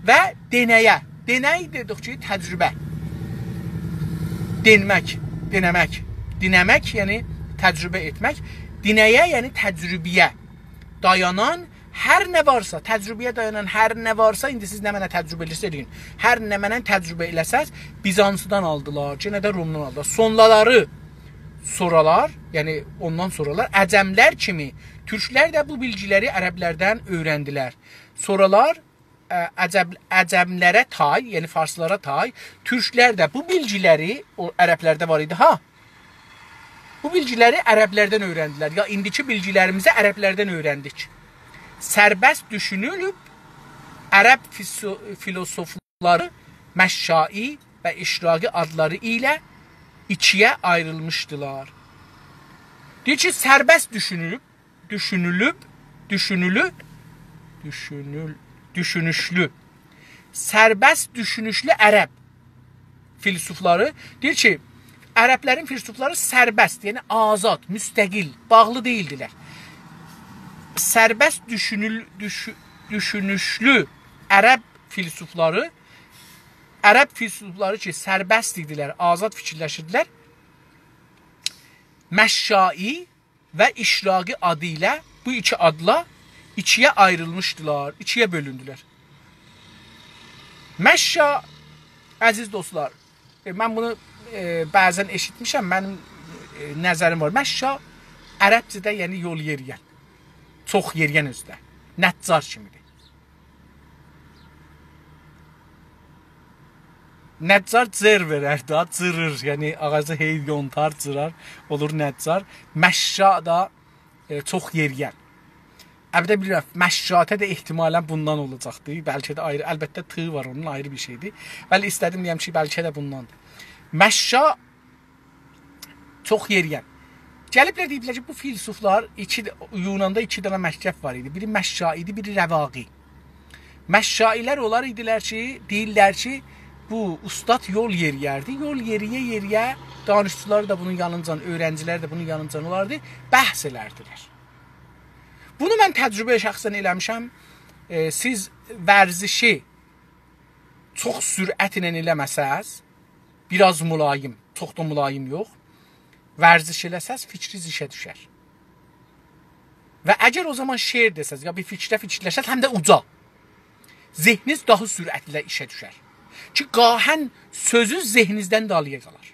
و دئنه‌یه. دئنه‌ی دئدیک کی، تجربه. دئنمک، دئنه‌مک. دئنه‌مک، یعنی تجربه ائتمک. دئنه‌یه، یعنی تجربه‌یه دایانان هر نه وارسا، تجربه‌یه دایانان هر نه وارسا، ایندی سیز نمنه تجربه ائلیرسینیز ائله‌یین. هر نمنه تجربه ائله‌سز، بیزانسدان آلدیلار، یئنه ده رومدان آلدیلار. سونرالاری، سونرالار، یعنی اوندان سونرالار، عجملر کیمی تورکلر ده بو بیلگیلری عربلردن اؤیرندیلر. سونرالار، ا، عجب-، عجملره تای، یعنی فارسلارا تای، تورکلر ده بو بیلگیلری، او عربلرده وار ایدی ها، بو بیلگیلری عربلردن اؤیرندیلر. یا ایندیکی بیلگیلریمیزی عربلردن اؤیرندیک. سربست دوشونولوب، عرب فیسو-، فیلوسوفلاری مشائی و اشراقی آدلاری ایله ایکییه آیریلمیشدیلار. دئییر کی، سربست دوشونولوب، دوشونولوب، دوشونولو، دوشونول-، دوشونوشلو، سربست دوشونوشلو عرب فیلسوفلاری، دئییر کی، عربلرین فیلسوفلاری سربست، یعنی آزاد، مستقل، باغلی دئییلدیلر. سربست دوشونول-، دوشو-، دوشونوشلو عرب فیلسوفلاری، عرب فیلسوفلاری کی، سربست ایدیلر، آزاد فیکیرلشیردیلر، مشائی و اشراقی آدی ایله، بو ایکی آدلا ایکییه آیریلمیشدیلار، ایکییه بؤلوندولر. مشا، عزیز دوستلار، ائ، من بونو، ائ، بعضا ائشیتمیشم، منیم، ائ، نظریم وار. مشا عربجه‌ده، یعنی یول یئریین. چوخ یئریین اؤزو ده. نجار کیمیدیر. نجار جر وئرر ده، جیریر. یعنی آغاجی هئی یونتار، جیرار، اولور نجار. مشا دا، ائ، چوخ یئریین. البته بیلیرم، مشاطه ده احتمالا بوندان اولاجاقدی. بلکه ده آیری، البته ت وار اونون، آیری بیر شئیدیر. ولی ایسته‌دیم دئیم کی، بلکه ده بونداندیر. مشا چوخ یئریین. گلیبلر دئییبلر کی، بو فیلسوفلار ایکی، یوناندا ایکی دنه مکتب وار ایدی. بیری مشا ایدی، بیری رواقی. مشایی‌لر اونلار ایدیلر کی، دئییرلر کی، بو اوستاد یول یئرییردی. یول یئرییه-یئرییه دانشجولار دا بونون یانینجان، اؤیرنجیلر ده بونون یانینجان اولاردی، بحث ائلردیلر. بونو من تجربه شخصا ائله‌میشم. ائ، سیز ورزشی چوخ سرعت ایله ائله‌مه‌سز، بیر آز ملایم، چوخ دا ملایم یوخ، ورزش ائله‌سز، فیکرینیز ایشه دوشر. و اگر او زامان شعر دئسز، یا بیر فیکره فیکیرلشسز، هم ده اوجا، ذهنینیز داها سرعتله ایشه دوشر. کی، گاهاً سؤزو ذهنینیزدن دالییا قالار.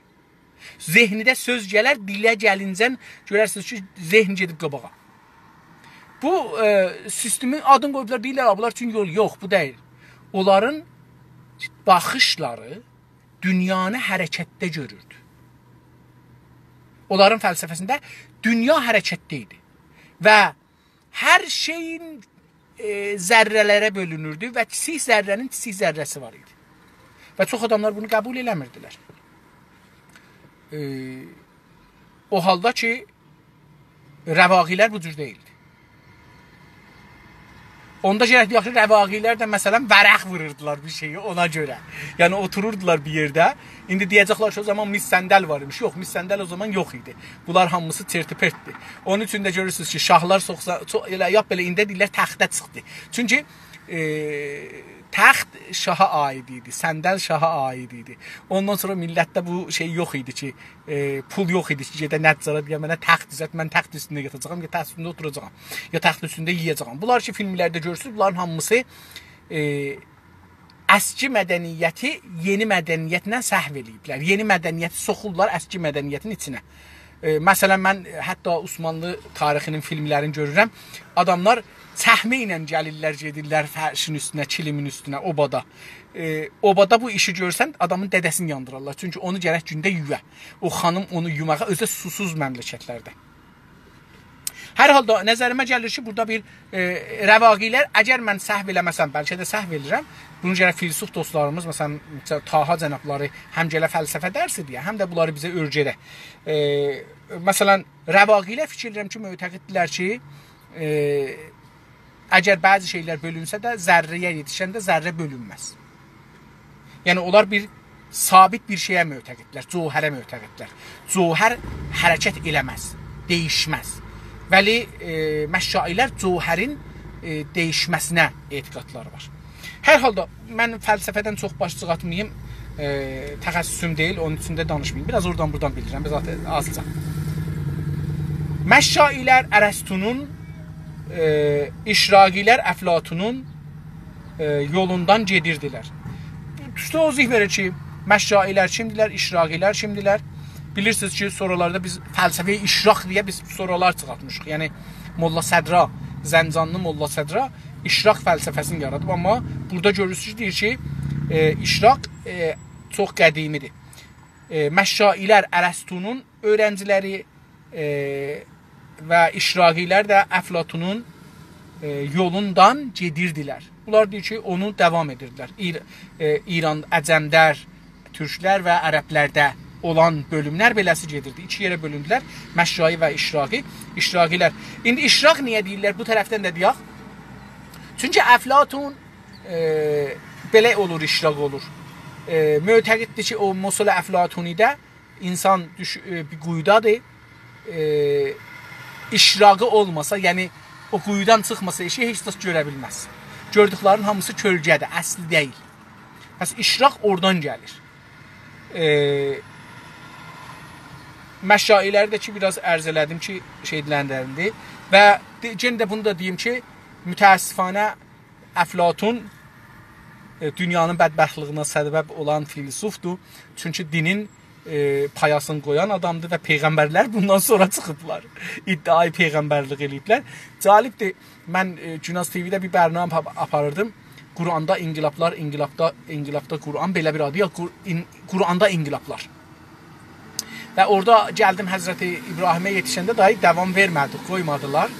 ذهنیزه سؤز گلر، دیله گلینجن گؤررسینیز کی، ذهن گئدیب قاباغا. بو، ائ، سیستمین آدینی قویوبلار، دئییرلر، «آ، بونلار اوچون یول.» یوخ، بو دئییل. اونلارین باخیشلاری دونیانی حرکتده گؤروردو. اونلارین فلسفه‌سینده دونیا حرکتده ایدی. و هر شئیین، ائ، ذره‌لره بؤلونوردو و کیچیک ذره‌نین کیچیک ذره‌سی وار ایدی. و چوخ آداملار بونو قبول ائله‌میردیلر. ائ، او حالدا کی، رواقی‌لر بو جور دئییلدی. اوندا گرک دئیک کی، رواقی‌لر ده، مثلا، ورق ووروردولار بیر شئیی، اونا گؤره. یعنی، اوتوروردولار بیر یئرده. ایندی دئیه‌جکلر کی، او زامان میز صندل وار ایمیش. یوخ، میز صندل او زامان یوخ ایدی. بونلار هامیسی چرت‌وپرت‌دیر. اونون اوچون ده گؤرورسونوز کی، شاهلار چوخ، چوخ، ائله، یا بئله ایندی دئییرلر، تخته چیخدی. چونکی، ائ، تخت شاها عاید ایدی، صندل شاها عاید ایدی. اوندان سونرا میللتده بو شئی یوخ ایدی کی، ائ، پول یوخ ایدی کی، گئده نجارا دئیه، «منه تخت دوزلت، من تخت اوستونده یاتاجاغام، یا تخت اوستونده اوتوراجاغام، یا تخت اوستونده یئیه‌جاغام.» بونلار کی، فیلملرده گؤرورسونوز، بونلارین هامیسی، ائ، اسکی مدنیتی یئنی مدنیتله سهو ائله‌ییبلر. یئنی مدنیتی سوخورلار اسکی مدنیتین ایچینه. ائ، مثلا، من حتی عثمانلی تاریخینین فیلملرینی گؤرورم. آداملار چکمه ایله گلیرلر، گئدیرلر فرشین اوستونه، کیلیمین اوستونه، اوبادا. ائ، اوبادا بو ایشی گؤرسن، آدامین دده‌سینی یاندیرارلار. چونکی اونو گرک گونده یویا. او خانیم اونو یوماغا، اؤزو ده سوسوز مملکتلرده. هر حالدا نظریمه گلیر کی، بورادا بیر، ائ، رواقی‌لر، اگر من سهو ائله‌مه‌سم، بلکه ده سهو ائله‌ییرم، بونو گرک فیلسوف دوستلاریمیز، مثلا، طاها جنابلاری هم گله فلسفه درسی دئیه، هم ده بونلاری بیزه اؤرگده. ائ، مثلا، رواقی‌لر فیکیر ائدیرم کی، معتقددیرلر کی، ائ، اگر بعضی شئیلر بؤلونسه ده، ذره‌یه یئتیشنده ذره بؤلونمز. یعنی، اونلار بیر ثابت بیر شئیه معتقددیرلر، جوهره معتقددیرلر. جوهر حرکت ائله‌مز، دییشمز. ولی، ائ، مشایی‌لر جوهرین، ائ، دییشمه‌سینه اعتقادلاری وار. هر حالدا، من فلسفه‌دن چوخ باش چیخارتماییم، ائ، تخصصوم دئییل، اونون اوچون ده دانیشماییم. بیر آز اورادان بورادان بیلیرم، بیر آز آزجا. مشایی‌لر ارسطونون، ائ، اشراقی‌لر افلاطونون، ائ، یولوندان گئدیردیلر. توزوووز وئریر کی، مشایی‌لر کیمدیلر، اشراقی‌لر کیمدیلر؟ بیلیرسینیز کی، سونرالاردا بیز فلسفه‌ی اشراق دئیه بیز سونرالار چیخارتمیشیق. یعنی، ملا صدرا، زنجانلی ملا صدرا اشراق فلسفه‌سینی یارادیب. آمما بورادا گؤرورسونوز کی، دئییر کی، ائ، اشراق، ائ، چوخ قدیمی‌دیر. ائ، مشایی‌لر ارسطونون اؤیرنجی‌لری، ائ، و اشراقی‌لر ده افلاطونون، ائ، یولوندان گئدیردیلر. بونلار دئییر کی، اونو داوام ائدیردیلر. ایر-، ائ، ایران، عجم‌لر، تورکلر و عرب‌لرده اولان بؤلوملر بئله‌سی گئدیردی. ایکی یئره بؤلوندولر. مشایی و اشراقی، اشراقی‌لر. ایندی اشراق نییه دئییرلر؟ بو طرفدن ده دئیک. چونکی افلاطون، ائ، بئله اولور، اشراق اولور. ائ، معتقددیر کی، او مثل افلاطونی‌ده اینسان دوش-، ائ، بیر قویودادیر. ائ، اشراقی اولماسا، یعنی او قویودان چیخماسا ائشیگه، هئچ زاد گؤره بیلمز. گؤردوکلرین هامیسی کؤلگه‌دیر، اصلی دئییل. پس اشراق اورادان گلیر. ائ، مشایی‌لری ده کی، بیر آز عرض ائله‌دیم کی، شئیلندیریلدی. و دئ-، یئنه ده بونو دا دئییم کی، متأسفانه افلاطون، ائ، دونیانین بدبختلیگینه سبب اولان فیلسوفدور. چونکی دینین، ائ، پایاسینی قویان آدامدیر و پیغمبرلر بوندان سونرا چیخیبلار. ادعای پیغمبرلیک ائله‌ییبلر. جالبدیر. من، ائ، گوناز تی‌وی‌ده بیر برنامه آپا-، آپاریردیم. قرآندا انقلابلار، انقلابدا، انقلابدا قرآن، بئله بیر آدی یوخ، قر-، ان-، قرآندا انقلابلار. و اورادا گلدیم حضرت ابراهیمه یئتیشنده دای داوام وئرمه‌دی، قویمادیلار.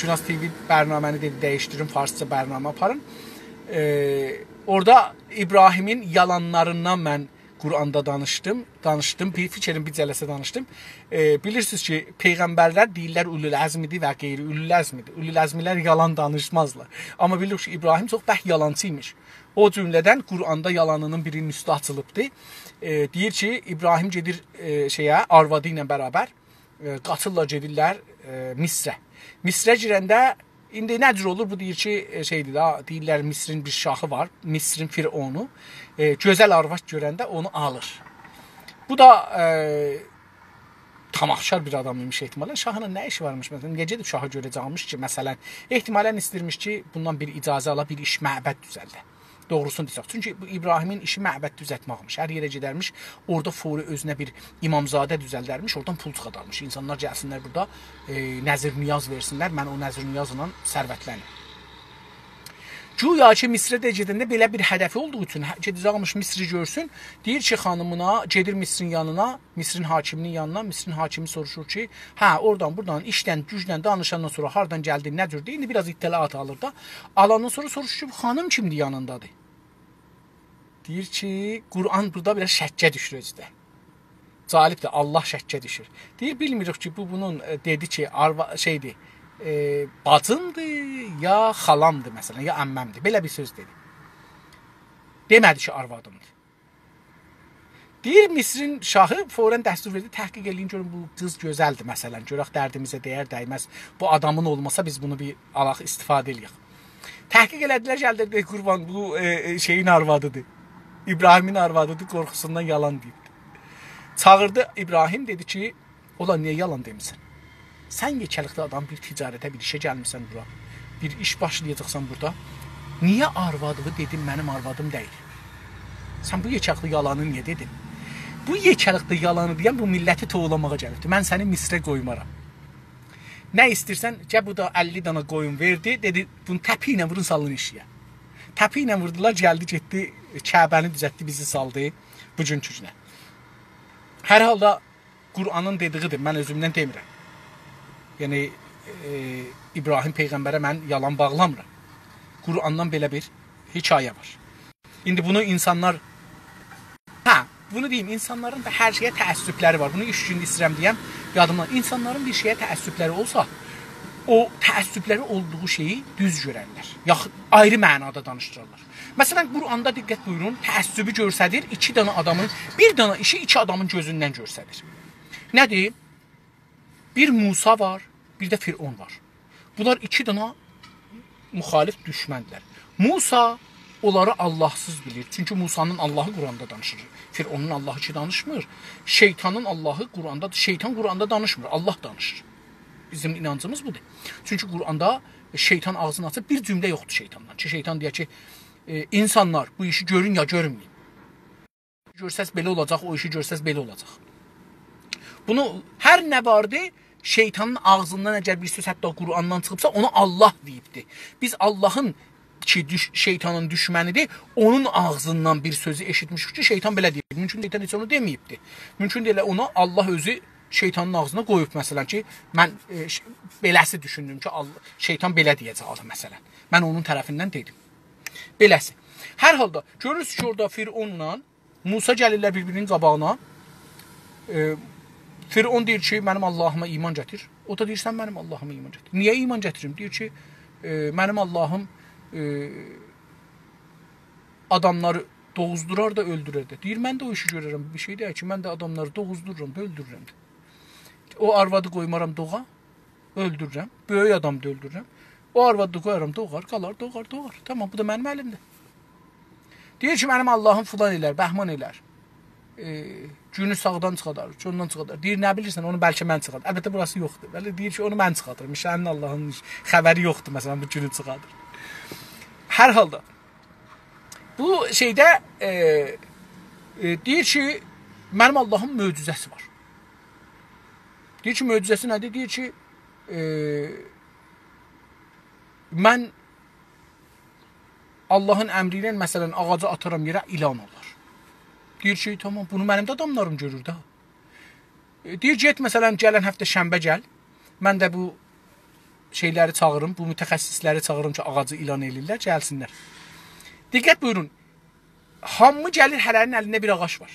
گوناز تی‌وی برنامه‌نی دئدی، دییشدیرین، فارسجا برنامه آپارین. ائ، اورادا ابراهیمین یالانلاریندان من قرآندا دانیشدیم. دانیشدیم، بیر فیکرین بیر جلسه دانیشدیم. ائ، بیلیرسینیز کی، پیغمبرلر دئییرلر اولوالعزم ایدی و غیر اولوالعزم ایدی. اولوالعزم‌لر یالان دانیشمازلار. آمما بیلیریک کی، ابراهیم چوخ برک یالانچی ایمیش. او جمله‌دن قرآندا یالانینین بیرینین اوستو آچیلیبدی. ائ، دئییر کی، ابراهیم گئدیر، ائ، شئیه، آروادی ایله برابر، ائ، قاچیرلار، گئدیرلر، ائ، مصره. مصره گیرنده ایندی نه جور اولور؟ بو دئییر کی، ائ، شئیدیر دا، دئییرلر مصرین بیر شاهی وار، مصرین فرعونو. ائ، گؤزل آرواد گؤرنده اونو آلیر. بو دا، ائ، تماحکار بیر آدام ایمیش احتمالاً. شاهینین نه ایشی وارمیش، مثلاً، نییه گئدیب شاهی گؤره‌جکمیش کی، مثلاً؟ احتمالاً ایستیرمیش کی، بوندان بیر اجازه آلا، بیر ایش، معبد دوزلده. دوغروسونو دئسک. چونکی بو ابراهیمین ایشی معبد دوزلتمکمیش. هر یئره گئدرمیش، اورادا فوری اؤزونه بیر امامزاده دوزلدرمیش، اورادان پول چیخادارمیش. اینسانلار گلسینلر بورادا، ائ، نذر نیاز وئرسینلر، من او نذر نیازلا ثروتلنیم. گویا کی، مصره ده گئدنده بئله بیر هدفی اولدوغو اوچون، هه، گئده‌جکمیش مصری گؤرسون. دئییر کی، خانیمینا، گئدیر مصرین یانینا، مصرین حاکمینین یانینا، مصرین حاکمی سوروشور کی، هه، اورادان، بورادان، ایشدن، گوجدن دانیشاندان سونرا هاردان گلدی، نه جور دئییر، ایندی بیر آز اطلاعات آلیر دا. آلاندان سونرا سوروشور کی، بو خانیم کیمدیر یانیندادیر؟ دئییر کی، قرآن بورادا بیر آز شکّه دوشور اؤزو ده. جالبدیر، الله شکّه دوشور. دئییر، بیلمیریک کی، بو بونون، ائ، دئدی کی، آروا-، شئیدیر، ائ، باجیمدیر، یا خالامدیر، مثلا، یا عمّه‌مدیر. بئله بیر سؤز دئدی. دئمه‌دی کی، آروادیمدیر. دئییر، مصرین شاهی فوراً دستور وئردی، تحقیق ائله‌یین، گؤرون بو قیز گؤزلدیر، مثلا. گؤرک دردیمیزه دَیر، دَیمز. بو آدامین اولماسا بیز بونو بیر آلاق، استفاده ائله‌یک. تحقیق ائله‌دیلر، گلدیلر، دئدی، قربان، بو، ائ، ائ، شئیین آروادیدیر. ابراهیمین آروادیدیر، قورخوسوندان یالان دئییبدی. چاغیردی ابراهیم، دئدی کی، اولا، نییه یالان دئمیسن؟ سن یئکه‌لیکده آدام بیر تجارته، بیر ایشه گلمیسن بورا. بیر ایش باشلایاجاقسان بورادا. نییه آروادیمی دئدین، منیم آروادیم دئییل؟ سن بو یئکه‌لیکده یالانی نییه دئدین؟ بو یئکه‌لیکده یالانی دئین بو میللتی توولاماغا گلیبدی. من سنی مصره قویمارام. نه ایسته‌ییرسن، گل بورادا اللی دانا قویون وئردی، دئدی، بونو تپیک ایله وورون، سالین ائشیگه. تپیک ایله ووردولار، گلدی، گئتدی، کعبه‌نی دوزلتدی، بیزی سالدی بوگونکو گونه. هر حالدا قرآنین دئدیگیدیر، من اؤزومدن دئمیرم. یعنی، ائ، ابراهیم پیغمبره من یالان باغلامیرام. قرآندان بئله بیر حکایه وار. ایندی بونو اینسانلار، هه، بونو دئییم، اینسانلارین دا هر شئیه تعصبلری وار. بونو اوچ گون ایسته‌ییرم دئیم، یادیمدان. اینسانلارین بیر شئیه تعصبلری اولسا، او تعصبلری اولدوغو شئیی دوز گؤررلر. یاخ-، آیری معنادا دانیشدیرارلار. مثلا، قرآندا دقت بویورون، تعصبو گؤستریر، ایکی دنه آدامین، بیر دنه ایشی ایکی آدامین گؤزوندن گؤستریر. نه‌دیر؟ بیر موسی وار، بیر ده فرعون وار. بونلار ایکی دنه مخالف دوشمندیرلر. موسی اونلاری الله‌سیز بیلیر. چونکی موسی‌نین اللهی قرآندا دانیشیر. فرعونون اللهی کی دانیشمیر. شیطانین اللهی قرآندا، شیطان قرآندا دانیشمیر، الله دانیشیر. بیزیم اینانجیمیز بودور. چونکی قرآندا شیطان آغزینی آچیب، بیر جمله یوخدور شیطاندان. کی، شیطان دئیه کی، ائ، اینسانلار، بو ایشی گؤرون یا گؤرمه‌یین. گؤرسز بئله اولاجاق، او ایشی گؤرسز بئله اولاجاق. بونو هر نه واردی، شیطانین آغزیندان اگر بیر سؤز حتی قرآندان چیخیبسا، اونو الله دئییبدی. بیز اللهین کی، دوش-، شیطانین دوشمنیدیر، اونون آغزیندان بیر سؤزو ائشیتمیشیک کی، شیطان بئله دئییب. مومکون شیطان هئچ اونو دئمه‌ییبدی. مومکون ده ائله اونو الله اؤزو شیطانین آغزینا قویوب، مثلا کی، من، ائ، ش-، بئله‌سی دوشوندوم کی، الله، شیطان بئله دئیه‌جکدی، مثلا. من اونون طرفیندن دئدیم. بئله‌سی. هر حالدا، گؤرورسونوز کی، اورادا فرعونلا موسی گلیرلر بیر-بیری‌نین قاباغینا. ائ، فرعون دئییر کی، «منیم اللهیما ایمان گتیر.» او دا دئییر، «سن منیم اللهیما ایمان گتیر.» «نییه ایمان گتیریم؟» دئییر کی، ائ، «منیم اللهیم، ائ، آداملاری دوغوزدورار دا، اؤلدورر ده.» دئییر، «من ده او ایشی گؤررم. بیر شئی دئییل کی، من ده آداملاری دوغوزدورورام دا، اؤلدوررم ده. او آروادی قویمارام دوغا، اؤلدوررم. بؤیوک آدام دا اؤلدوررم. او آروادی دا قویارام، دوغار، قالار، دوغار، دوغار. تامام، بو دا منیم الیمده.» دئییر کی، «منیم اللهیم فلان ائلر، بهمان ائلر. ائ، گونو ساغدان چیخادار، چوندان چیخادار.» دئییر، «نه بیلیرسن، اونو بلکه من چیخادارام.» البته، بوراسی یوخدور. بلی، دئییر کی، «اونو من چیخادیرام. سنین اللهین خبری یوخدور، مثلا، بو گونو چیخادیر.» هر حالدا، بو شئیده، ائ، ائ، دئییر کی، «منیم اللهیمین معجزه‌سی وار.» دئییر کی، «معجزه‌سی نه‌دیر؟» دئییر کی، ائ، «من اللهین امری ایله، مثلا، آغاجی آتارام یئره، ایلان اولار.» دئییر کی، «تامام، بونو منیم ده آداملاریم گؤرور ده.» ائ، دئییر، «گئت، مثلا، گلن هفته شنبه گل. من ده بو شئیلری چاغیریم، بو متخصصلری چاغیریم کی، آغاجی ایلان ائله‌ییرلر، گلسینلر.» دقت بویورون. هامی گلیر، هره‌نین الینده بیر آغاج وار.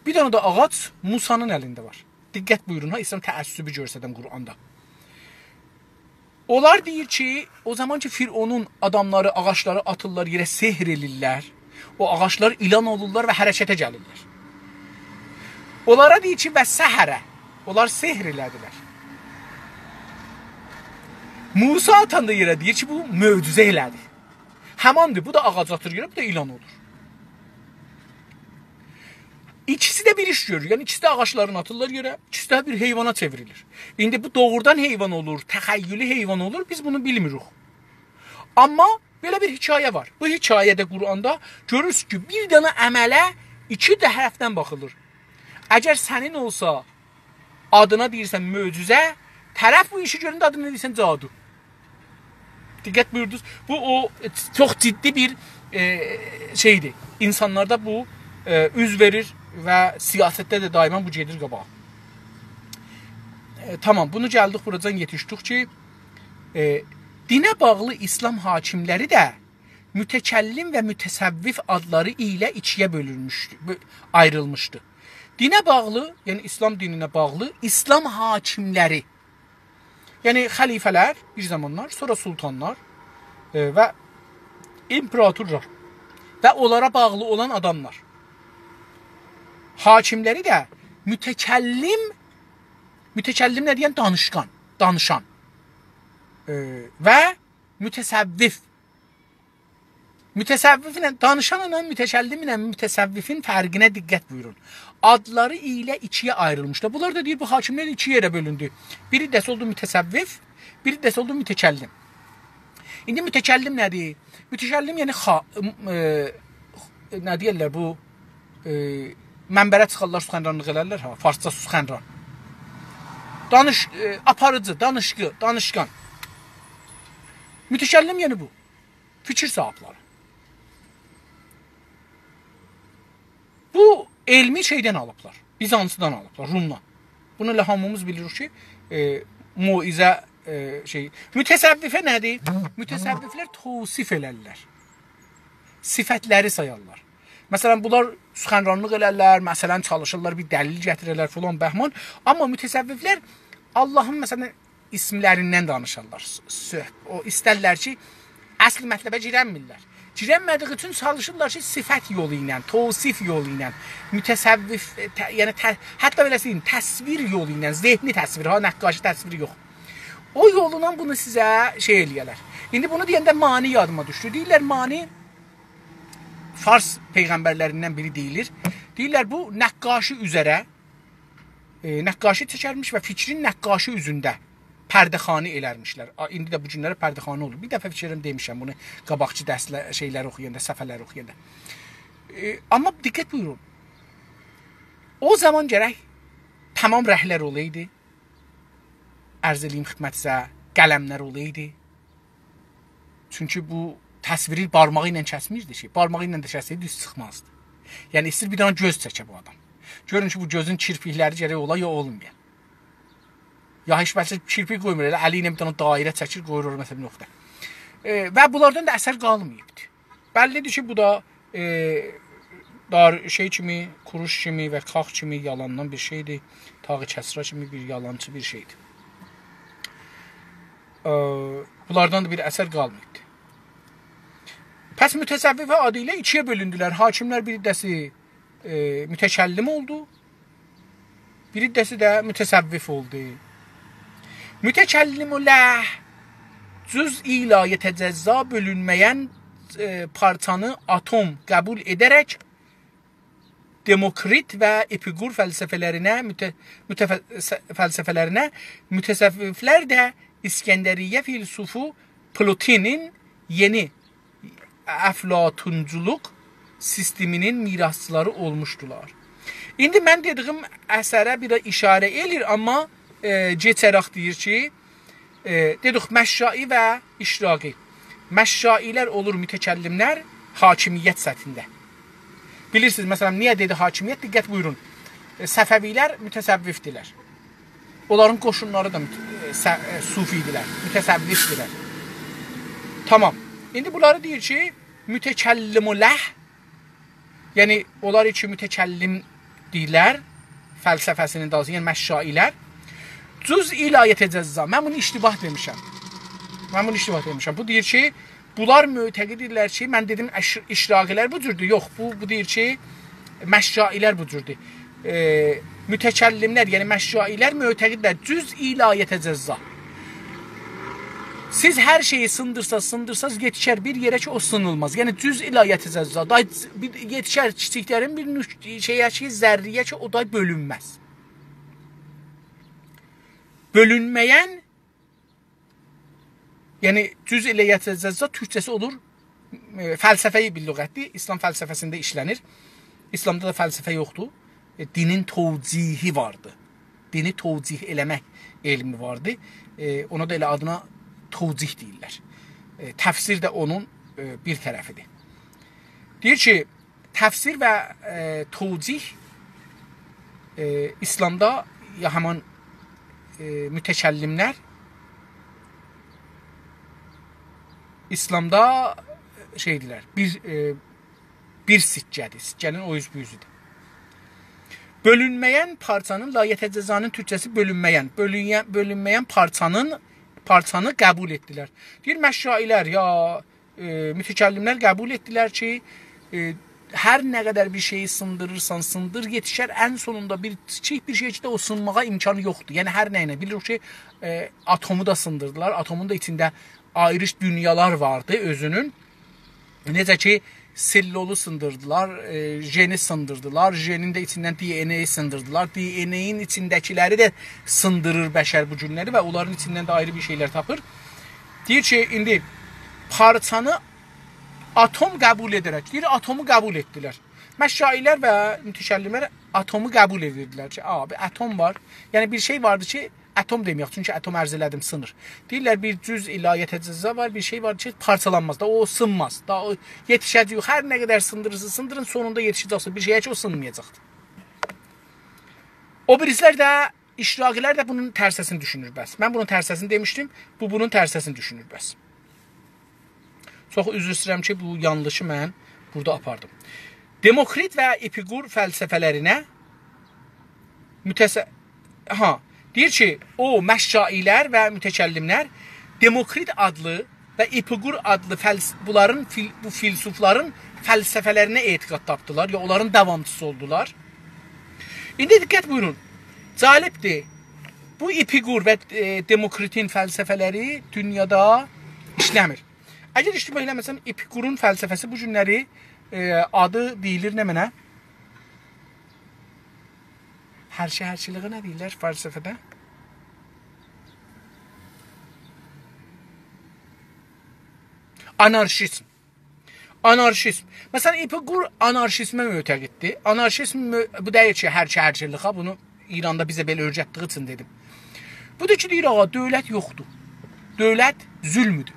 بیر دنه ده آغاج موسی‌نین الینده وار. دقت بویورون ها، ایسته‌ییرم تعصبو گؤسترم قرآندا. اونلار دئییر کی، او زامان کی، فرعونون آداملاری آغاجلاری آتیرلار یئره، سحر ائله‌ییرلر، او آغاجلار ایلان اولورلار و حرکته گلیرلر. اونلارا دئییر کی، «و سحر»، اونلار سحر ائله‌دیلر. موسی آتاندا یئره دئییر کی، بو معجزه ائله‌دی. هماندیر، بو دا آغاج آتیر یئره، بو دا ایلان اولور. ایکیسی ده بیر ایش گؤرور. یعنی، ایکیسی ده آغاجلارینی آتیرلار یئره، ایکیسی ده بیر حیوانا چئوریلیر. ایندی بو دوغرودان حیوان اولور، تخیلی حیوان اولور، بیز بونو بیلمیریک. آمما بئله بیر حکایه وار. بو حکایه‌ده، قرآندا گؤرورسونوز کی، بیر دنه عمله ایکی طرفدن باخیلیر. اگر سنین اولسا، آدینا دئییرسن معجزه، طرف بو ایشی گؤرنده آدینا دئییرسن جادو. دقت بویوردونوز. بو او چوخ جدی بیر، ائ، شئیدیر. اینسانلاردا بو، ائ، اوز وئریر و سیاستده ده دائما بو گئدیر قاباغا. ائ، تامام، بونو گلدیک بوراجان یئتیشدیک کی، ائ، دینه باغلی ایسلام حاکیملری ده متکلم و متصوف آدلاری ایله ایکی‌یه بؤلونموشدو، بؤ-، آیریلمیشدی. دینه باغلی، یعنی ایسلام دینینه باغلی ایسلام حاکیملری، یعنی خلیفه‌لر بیر زامانلار، سونرا سلطانلار، ائ، و ایمپراتورلار و اونلارا باغلی اولان آداملار. حاکیملری ده متکلم، متکلم نه دئین؟ دانیشقان، دانیشان. ائ، و متصوف. متصوف ایله، دانیشانلا متکلم ایله متصوفین فرقینه دقت بویورون. آدلاری ایله ایکی‌یه آیریلمیشدی. بونلار دا دئییر، بو حاکیملر ایکی یئره بؤلوندو. بیر حیصه‌سی اولدو متصوف، بیر حیصه‌سی اولدو متکلم. ایندی متکلم نه‌دیر؟ متکلم، یعنی خا-، ائ، نه دئیرلر بو، ائ، منبره چیخارلار، سخنرانلیق ائلرلر، ها، فارسجا سخنران. دانیش-، ائ، آپاریجی، دانیشقی، دانیشقان. متکلم، یعنی بو. فیکیر صاحیبلری. بو علمی شئیدن آلیبلار. بیزانسدان آلیبلار، رومدان. بونو ائله هامیمیز بیلیریک کی، ائ، موعظه، ائ، شئی. متصوفه نه‌دیر؟ متصوفلر توصیف ائلرلر. صفتلری سایارلار. مثلا، بونلار سخنرانلیق ائلرلر، مثلا، چالیشیرلار، بیر دلیل گتیررلر فلان بهمان. آمما متصوفلر آللاهین، مثلا، اسملریندن دانیشارلار. س-، صحب-، او ایسترلر کی، اصل مطلبه گیرنمیرلر. گیرنمه‌دیگی اوچون چالیشیرلار کی، صفت یولو ایله، توصیف یولو ایله، متصوف، ائ، ت-، یعنی ت-، حتی بئله دئییم، تصویر یولو ایله، ذهنی تصویر، ها، نقاشی تصویر یوخ. او یولونان بونو سیزه شئی ائله‌یه‌لر. ایندی بونو دئینده معنی یادیما دوشدو. دئییرلر، معنی فارس پیغمبرلریندن بیری دئییلیر. دئییرلر، بو نقاشی اوزره، ائ، نقاشی چکرمیش و فیکرین نقاشی اوزونده پرده‌خوانی ائلرمیشلر. آ، ایندی ده بو گونلری پرده‌خوانی اولور. بیر دفعه فیکر ائلیرم دئمیشم بونو قاباقکی درسله-، شئیلری اوخویاندا، صفحه‌لری اوخویاندا. ائ، آمما دقت بویورون. او زامان گرک تمام رنگلر اولایدی. عرض ائله‌ییم خدمتینیزه، قلملر اولایدی. چونکی بو تصویری بارماغی ایله کسمیردی کی، بارماغی ایله ده کسسه‌یدی، دوز چیخمازدی. یعنی، ایسته‌ییر بیر دنه گؤز چکه بو آدام. گؤرون کی، بو گؤزون کیرپیکلری گرک اولا یا اولمایا. یا هئچ بلکه کیرپیک قویمور، ائله الی ایله بیر دنه دایره چکیر، قویور اورا، مثلا، نقطه. ائ، و بونلاردان دا اثر قالماییبدی. بللیدیر کی، بو دا، ائ، دار-، شئی کیمی، کوروش کیمی و کاخ کیمی یالاندان بیر شئیدیر. طاق کسری کیمی بیر یالانچی بیر شئیدیر. ائ، بونلاردان دا بیر اثر قالماییبدی. پس متصوفه آدی ایله ایکی‌یه بؤلوندولر. حاکیملر، بیر حیصه‌سی، ائ، متکلم اولدو، بیر حیصه‌سی ده متصوف اولدو. متکلم له جزئی لا یتجزا، بؤلونمه‌ین، ائ، پارچانی آتوم قبول ائده‌رک دئموکریت و اپیقور فلسفه‌لرینه، مته-، متف-، س-، فلسفه‌لرینه، متصوفلر ده اسکندریه فیلسوفو پلوتینین یئنی افلاطونجولوق سیستمینین میراثچیلاری اولموشدولار. ایندی من دئدیگیم اثره بیر اشاره ائله‌ییر، آمما، ائ، کئچه‌رک دئییر کی، ائ، دئدیک، مشائی و اشراقی. مشائی‌لر اولور متکلم‌لر حاکمیت سطحینده. بیلیرسینیز، مثلا، نییه دئدی حاکمیت؟ دقت بویورون. ائ، صفوی‌لر متصوفدیرلر. اونلارین قوشونلاری دا مت-، ائ، س-، ائ، صوفی‌دیرلر، متصوفدیرلر. تامام. ایندی بونلاری دئییر کی، متکلم له، یعنی اونلار کی متکلم دئییرلر، فلسفه‌سینین دالیسی، یعنی مشائی‌لر. جزئی لا یتجزا. من بونو اشتباه دئمیشم. من بونو اشتباه دئمیشم. بو دئییر کی، بونلار معتقد ایدیلر کی، من دئدیم اش-، اشراقی‌لر بو جوردور. یوخ، بو، بو دئییر کی، مشائی‌لر بو جوردور. ائ، متکلم‌لر، یعنی مشائی‌لر معتقددیرلر. جزئی لا یتجزا. سیز هر شئیی سیندیرساز، سیندیرساز، یئتیشر بیر یئره کی، او سینیلماز. یعنی، جزئی لا یتجزا. دای-، بیر، یئتیشر کیچیک‌ترین بیر نوک-، شئیه کی، ذره‌یه کی، او دا بؤلونمز. بؤلونمه‌ین، یعنی، جزئی لا یتجزا تورکجه‌سی اولور ائ، فلسفه‌یی بیر لغتدیر. ایسلام فلسفه‌سینده ایشله‌نیر. ایسلامدا دا فلسفه یوخدور. ائ، دینین توجیهی واردی. دینی توجیه ائله‌مک علمی واردی. ائ، اونا دا ائله آدینا توجیه دئییرلر. ائ، تفسیر ده اونون، ائ، بیر طرفیدیر. دئییر کی، تفسیر و، ائ، توجیه، ائ، ایسلامدا یا همان، ائ، متکلم‌لر ایسلامدا شئیدیرلر، بیر، ائ، بیر سکه‌دیر. سکه‌نین او اوز بو اوزودور. بؤلونمه‌ین پارچانین، لایته‌جزانین تورکجه‌سی بؤلونمه‌ین، بؤلونیه-، بؤلونمه‌ین پارچانین، پارچانی قبول ائتدیلر. دئییر، مشائی‌لر یا، ائ، متکلم‌لر قبول ائتدیلر کی، ائ، هر نه قدر بیر شئیی سیندیریرسان، سیندیر، یئتیشر ان سونوندا بیر کیچیک بیر شئی کی، ده او سینماغا امکانی یوخدور. یعنی، هر نه ایله، بیلیریک کی، ائ، آتومو دا سیندیردیلار، آتومون دا ایچینده آیری دونیالار واردی اؤزونون. نئجه کی، سلولو سیندیردیلار، ائ، ژنی سیندیردیلار، ژنین ده ایچیندن دی ان ای سیندیردیلار، دی ان ای‌نین ایچینده‌کی‌لری ده سیندیریر بشر بو گونلری و اونلارین ایچیندن ده آیری بیر شئیلر تاپیر. دئییر کی، ایندی پارچانی آتوم قبول ائده‌رک، دئییر، آتومو قبول ائتدیلر. مشائی‌لر و متکلم‌لر آتومو قبول ائدیردیلر کی، آ، بیر آتوم وار. یعنی، بیر شئی واردی کی، آتوم دئمه‌یک، چونکی آتوم، عرض ائله‌دیم، سینیر. دئییرلر، بیر جزء لایته‌جزا وار، بیر شئی وار کی، پارچالانماز دا، او سینماز. دا او یئتیشه‌جک، هر نه قدر سیندیریرسینیز، سیندیرین، سونوندا یئتیشه‌جکسینیز بیر شئیه کی، او سینمایاجاقدیر. او بیریسی‌لر ده، اشراقی‌لر ده بونون ترسه‌سینی دوشونور بس. من بونون ترسه‌سینی دئمیشدیم، بو بونون ترسه‌سینی دوشونور بس. چوخ عذر ایسته‌ییرم کی، بو یانلیشی من بورادا آپاردیم. دئموکریت و اپیقور فلسفه‌لرینه متس-، ها، دئییر کی، او مشائی‌لر و متکلم‌لر دئموکریت آدلی و اپیقور آدلی فلس-، بونلارین فیل-، بو فیلسوفلارین فلسفه‌لرینه اعتقاد تاپدیلار، یا اونلارین داوامچیسی اولدولار. ایندی دقت بویورون. جالبدیر. بو اپیقور و، ائ، دئموکریتین فلسفه‌لری دونیادا ایشله‌میر. اگر اشتباه ائله‌مه‌سم، اپیقورون فلسفه‌سی بو گونلری، ائ، آدی دئییلیر نمنه؟ هرچه‌هرچیلیگه نه دئییرلر فلسفه‌ده؟ آنارشیزم. آنارشیزم. مثلا، اپیقور آنارشیزمه معتقددیر. آنارشیزم مو-، بو دئییل کی، هرچه‌هرچیلیک ها، بونو ایراندا بیزه بئله اؤیرتدیگی اوچون دئدیم. بودور کی، دئییر، آغا، دؤولت یوخدور. دؤولت ظلمدور.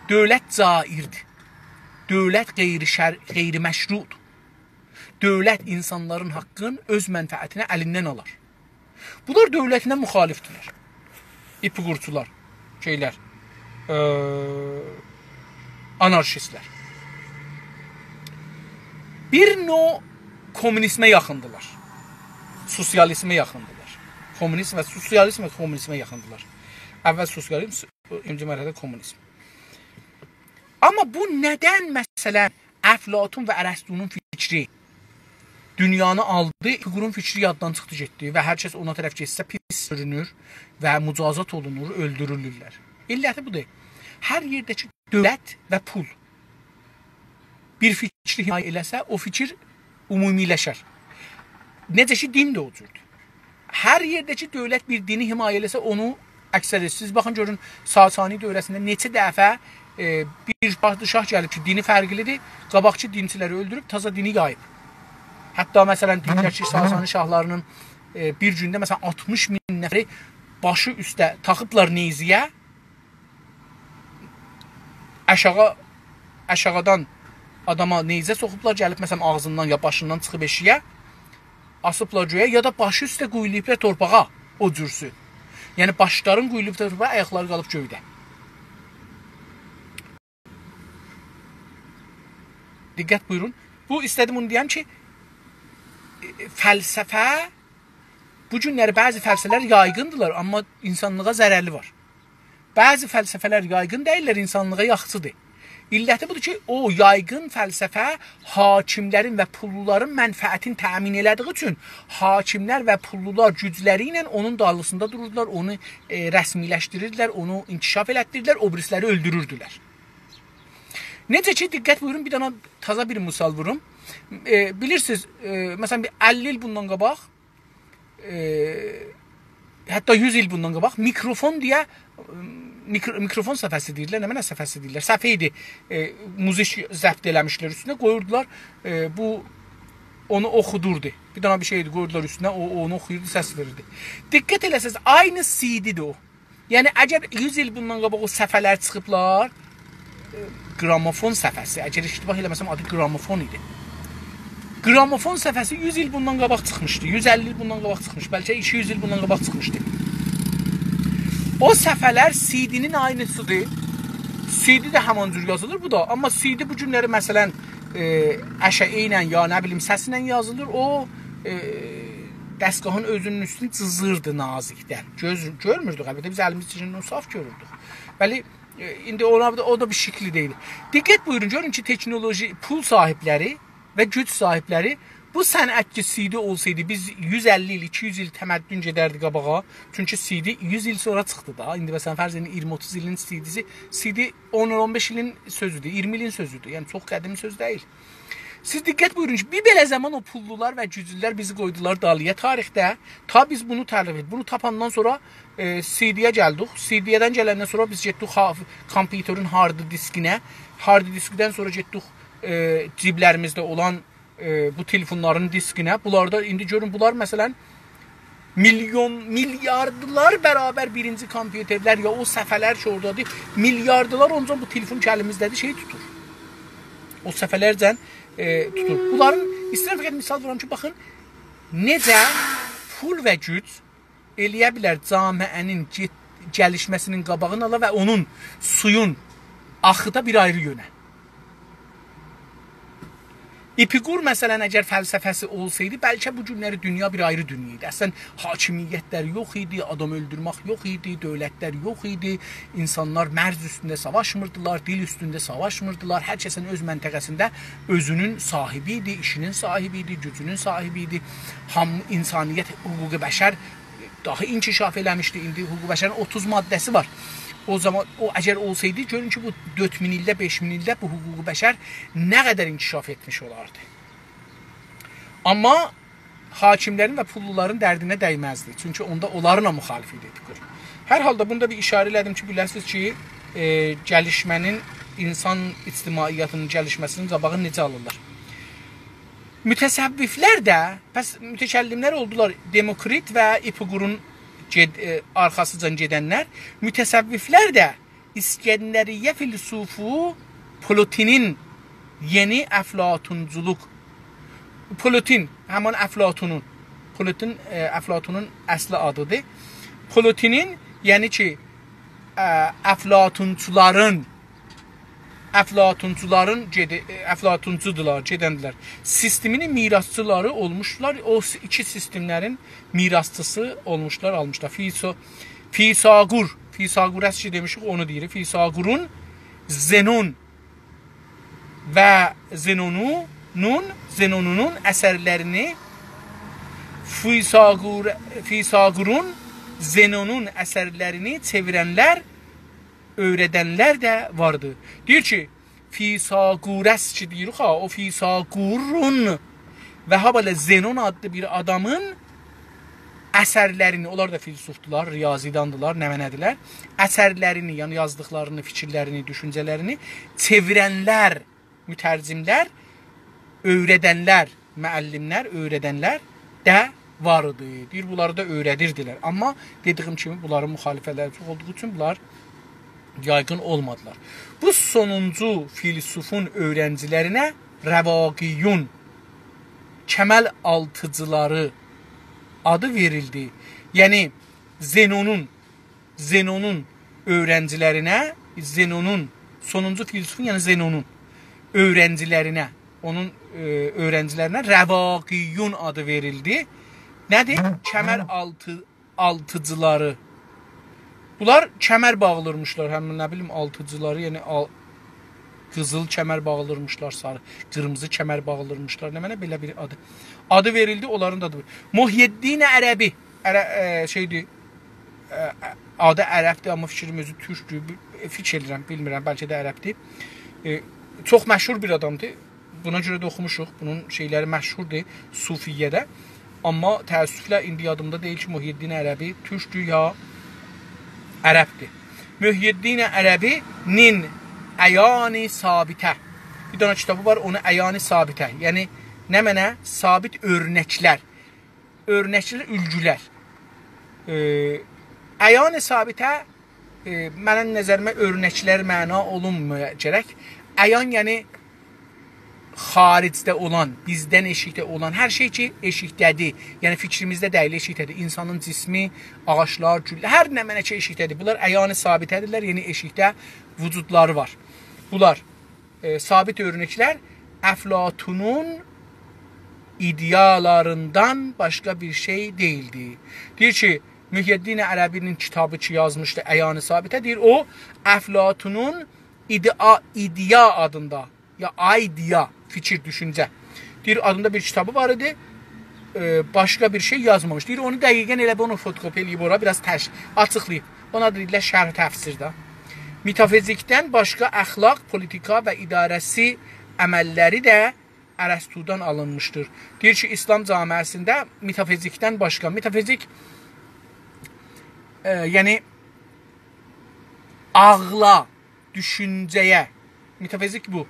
دؤولت جائردیر. دؤولت غیر شر-، غیر مشروعدور. دؤولت اینسانلارین حاققین اؤز منفعتینه الیندن آلار. بونلار دؤولتینه مخالفدیرلر. اپیقورچولار، شئیلر، ائ، آنارشیستلر. بیر نوع کومونیزمه یاخیندیلار. سوسیالیزمه یاخیندیلار. کومونیزم و سوسیالیزم و کومونیزمه یاخیندیلار. اول سوسیالیزم، ایکینجی مرحله‌ده کومونیزم. آمما بو ندن، مثلا، افلاطون و ارسطونون فیکری دونیانی آلدی، اپیقورون فیکری یاددان چیخدی گئتدی و هر کس اونا طرف گئتسه پیس گؤرونور و مجازات اولونور، اؤلدورولورلر. علتی بودور. هر یئرده کی دؤولت و پول بیر فیکری حمایه ائله‌سه، او فیکیر عمومی‌لشر. نئجه کی دین ده او جوردور. هر یئرده کی دؤولت بیر دینی حمایه ائله‌سه، اونو عکس ائدیر. سیز باخین، گؤرون، ساسانی دوره‌سینده نئچه دفعه، ائ، بیر پادشاه گلیب کی، دینی فرقلیدیر، قاباقکی دینچی‌لری اؤلدوروب، تازا دینی یاییب. حتی، مثلا، دئییرلر کی، ساسانی شاهلارینین، ائ، بیر گونده، مثلا، آلتمیش مین نفری باشی اوسته تاخیبلار نیزه‌یه، آشاغی، آشاغیدان آداما نیزه سوخوبلار، گلیب، مثلا، آغزیندان یا باشیندان چیخیب ائشیگه، آسیبلار گؤیه، یا دا باشی اوسته قویولوبلار تورپاغا، او جورسو. یعنی، باشلارین قویولوب تورپاغا، آیاقلاری قالیب گؤیده. دقت بویورون. بو، ایسته‌دیم بونو دئیم کی، ائ، فلسفه، بو گونلری بعضی فلسفه‌لر یایغیندیلار، آمما اینسانلیغا ضررلی وار. بعضی فلسفه‌لر یایغین دئییللر، اینسانلیغا یاخشیدیر. علتی بودور کی، او یایغین فلسفه حاکم‌لرین و پوللولارین منفعتینی تأمین ائله‌دیگی اوچون حاکم‌لر و پوللولار گوجلری ایله اونون دالیسیندا دوروردولار، اونو، ائ، رسمی‌لشدیریردیلر، اونو انکشاف ائلتدیریردیلر، او بیریسی‌لری اؤلدوروردولر. نئجه کی، دقت بویورون، بیر دنه تازا بیر مثال ووروم. ائ، بیلیرسینیز، ائ، مثلا، بیر اللی ایل بوندان قاباق، ائ، حتی یوز ایل بوندان قاباق میکروفون دئیه، ائ، میکرو-، میکروفون صفحه‌سی دئییرلر، نمنه صفحه‌سی دئییرلر؟ صفحه ایدی. ائ، موزیک ضبط ائله‌میشدیلر اوستونه، قویوردولار. ائ، بو اونو اوخودوردو. بیر دنه بیر شئی ایدی، قویوردولار اوستونه، او، او اونو اوخویوردو، سس وئریردی. دقت ائله‌سز، عینی سی‌دی‌دیر او. یعنی، اگر یوز ایل بوندان قاباق او صفحه‌لر چیخیبلار، ائ، گرامافون صفحه‌سی، اگر اشتباه ائله‌مه‌سم، آدی گرامافون ایدی. گرامافون صفحه‌سی یوز ایل بوندان قاباق چیخمیشدی، یوز اللی ایل بوندان قاباق چیخمیش، بلکه ایکی یوز ایل بوندان قاباق چیخمیشدی. او صفحه‌لر سی‌دی‌نین عینی‌سی‌دیر. سی‌دی ده همان جور یازیلیر، بو دا. آمما سی‌دی بو گونلری، مثلا، ائ، اشعه ایله، یا نه بیلیم، سس ایله یازیلیر. او، ائ، دستگاهین اؤزونون اوستونو جیزیردی نازیکدن. گؤز، گؤرموردوک، البته، بیز الیمیز ایچینده اونو صاف گؤروردوک. بلی، ائ، ایندی اونا دا، او دا بیر شکلی دئییل. دقت بویورون، گؤرون کی، تکنولوژی، پول صاحیبلری و گوج صاحیبلری، بو صنعت کی، سی‌دی اولسایدی، بیز یوز اللی ایل، ایکی یوز ایل تمدن گئدردی قاباغا. چونکی سی‌دی یوز ایل سونرا چیخدی دا. ایندی، مثلا، فرض ائدین، اییرمی اوتوز ایلین سی‌دی‌سی، سی‌دی اون اون بئش ایلین سؤزودور، اییرمی ایلین سؤزودور. یعنی، چوخ قدیم سؤز دئییل. سیز دقت بویورون کی، بیر بئله زامان او پوللولار و گوجلولر بیزی قویدولار دالییا تاریخده. تا بیز بونو تعریف ائدیب، بونو تاپاندان سونرا، ائ، سی‌دی‌یه گلدیک. سی‌دی‌دن گلندن سونرا بیز گئتدیک ها-، کامپیوترین هارد دیسکینه. هارد دیسکدن سونرا گئتدیک، ائ، جیبلریمیزده اولان، ائ، بو تلفونلارین دیسکینه. بونلاردا ایندی گؤرون، بونلار، مثلا، میلیون، میلیاردلار برابر بیرینجی کامپیوترلر، یا او صفحه‌لر کی، اورادادیر، میلیاردلار اونجا بو تلفون کی، الیمیزده‌دیر، شئی توتور. او صفحه‌لرجن، ائ، توتور. بونلارین، ایسته‌ییرم فقط مثال وورام کی، باخین، نئجه پول و گوج ائله‌یه بیلر جامعه‌نین گئت-، گلیشمه‌سینین قاباغینی آلا و اونون، سویون آخیدا بیر آیری یؤنه. اپیقور، مثلا، اگر فلسفه‌سی اولسایدی، بلکه بو گونلری دونیا بیر آیری دونیا ایدی. اصلا، حاکمیتلر یوخ ایدی، آدام اؤلدورمک یوخ ایدی، دؤولتلر یوخ ایدی. اینسانلار مرز اوستونده ساواشمیردیلار، دیل اوستونده ساواشمیردیلار. هر کسین اؤز منطقه‌سینده اؤزونون صاحیبی ایدی، ایشینین صاحیبی ایدی، گوجونون صاحیبی ایدی. هام-، اینسانیت، حقوق بشر داها انکشاف ائله‌میشدی. ایندی حقوق بشرین اوتوز ماده‌سی وار. او زامان، او اگر اولسایدی، گؤرون کی، بو دؤرد مین ایلده، بئش مین ایلده بو حقوق بشر نه قدر انکشاف ائتمیش اولاردی. آمما حاکملرین و پوللولارین دردینه دیمزدی. چونکی اوندا اونلارلا مخالف ایدی اپیقور. هر حالدا بوندا بیر اشاره ائله‌دیم کی، بیله‌سینیز کی، ائ، گلیشمه‌نین، اینسان اجتماعیتینین گلیشمه‌سینین قاباغینی نئجه آلیرلار. متصوفلر ده، پس متکلملر اولدولار دئموکریت و اپیقورون گئد-، ائ، آرخاسیجان گئدنلر. متصوفلر ده اسکندریه فیلسوفو پلوتینین، یعنی افلاطونجولوق. پلوتین، همان افلاطونون. پلوتین، ائ، افلاطونون اصلی آدیدیر. پلوتینین، یعنی کی، ائ، افلاطونچولارین، افلاطونچولارین گئدی-، افلاطونچودولار، گئدندیلر. سیستمینین میراثچیلاری اولموشدولار. او س-، ایکی سیستملرین میراثچیسی اولموشدولار، آلمیشلار. فیسو-، فیثاغور، فیثاغورس کی دئمیشیک، اونو دئییر. فیثاغورون، زنون و زنونون، زنونونون اثرلرینی، فیثاغور-، فیثاغورون، زنونون اثرلرینی چئویرنلر، اؤیره‌دنلر ده واردی. دئییر کی، فیثاغورس کی دئییریک ها، او فیثاغورون و هابئله زنون آدلی بیر آدامین اثرلرینی، اونلار دا فیلسوفدولار، ریاضیداندیلار، نمنه‌دیلر، اثرلرینی، یعنی یازدیقلارینی، فیکیرلرینی، دوشونجه‌لرینی چئویرنلر، مترجملر، اؤیره‌دنلر، معلملر، اؤیره‌دنلر ده وار ایدی. دئییر، بونلاری دا اؤیره‌دیردیلر. آمما دئدیگیم کیمی، بونلارین مخالفه‌لری چوخ اولدوغو اوچون بونلار یایغین اولمادیلار. بو سونونجو فیلسوفون اؤیرنجیلرینه رواقیون، کمر آلتیجیلاری آدی وئریلدی. یعنی، زنونون، زنونون اؤیرنجیلرینه، زنونون، سونونجو فیلسوفون، یعنی زنونون اؤیرنجیلرینه، اونون، ائ، اؤیرنجیلرینه رواقیون آدی وئریلدی. نه‌دیر؟ کمر آلتی-، آلتیجیلاری. بونلار کمر باغلیرمیشلار، هم نه بیلیم، آلتیجیلاری، یعنی آل-، قیزیل کمر باغلیرمیشلار، ساری، قیرمیزی کمر باغلیرمیشلار. نمنه بئله بیر آدی. آدی وئریلدی، اونلارین دا آدی. محی الدین عربی، عره-، ائ، شئیدیر، ائ، آدی عربدیر، آمما فیکریم اؤزو تورکدور. بی-، فیکیر ائدیرم، بیلمیرم، بلکه ده عربدیر. ائ، چوخ مشهور بیر آدامدیر. بونا گؤره ده اوخوموشوق. بونون شئیلری مشهوردور صوفیه‌ده. آمما تأسفله ایندی یادیمدا دئییل کی، محی الدین عربی تورکدور یا عربدیر. محی‌الدین عربی‌نین عیان ثابته. بیر دنه کیتابی وار، اونو عیان ثابته. یعنی، نمنه؟ ثابت اؤرنکلر. اؤرنکلر، اولگولر. ائ، عیان ثابته، ائ، منیم نظریمه اؤرنکلر معنا اولونمایا گرک. عیان، یعنی، خارجده اولان، بیزدن ائشیکده اولان هر شئی کی، ائشیکده‌دیر. یعنی، فیکریمیزده دئییل، ائشیکده‌دیر. اینسانین جسمی، آغاجلار، گوللر، هر نمنه کی، ائشیکده‌دیر. بونلار عیان ثابته‌دیرلر، یعنی ائشیکده وجودلاری وار. بونلار، ائ، ثابت اؤرنکلر افلاطونون ایده‌آلاریندان باشقا بیر شئی دئییلدی. دئییر کی، محی‌الدین عربی‌نین کیتابی کی، یازمیشدی عیان ثابته، دئییر، او، افلاطونون ایده‌آ، ایده‌آ آدیندا، یا idea، فیکیر، دوشونجه. دئییر، آدیندا بیر کیتابی وار ایدی، ائ، باشقا بیر شئی یازمامیش. دئییر، اونو دقیقاً ائله بیر اونو فتوکوپی ائله‌ییب اورا، بیر آز تش، آچیقلاییب. اونا دئییرلر شرح تفسیر ده. متافیزیکدن باشقا اخلاق، پولیتیکا و اداره‌سی عمللری ده ارسطودان آلینمیشدیر. دئییر کی، ایسلام جامعه‌سینده متافیزیکدن باشقا، متافیزیک، ائ، یعنی عاغلا، دوشونجه‌یه، متافیزیک بو.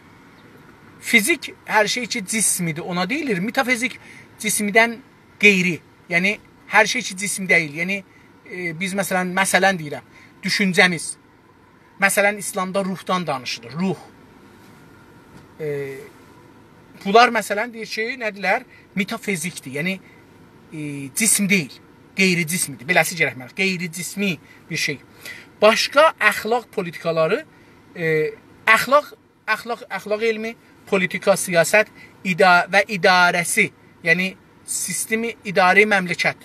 فیزیک هر شئی کی، جسم ایدی، اونا دئییلیر. متافیزیک جسمدن غیری، یعنی هر شئی کی، جسم دئییل. یعنی، ائ، بیز، مثلاً، مثلاً دئییرم، دوشونجه‌میز. مثلاً، ایسلامدا روحدان دانیشیلیر، روح. ائ، بونلار، مثلاً، دئییر کی، نه‌دیرلر؟ متافیزیکدیر، یعنی، ائ، جسم دئییل، غیری جسمی‌دیر، بئله‌سی گرک منه، غیری جسمی بیر شئی. باشقا اخلاق پولیتیکالاری، ائ، اخلاق، اخلاق، اخلاق علمی، پولیتیکا، سیاست، ادا، و اداره‌سی، یعنی سیستم اداره مملکت،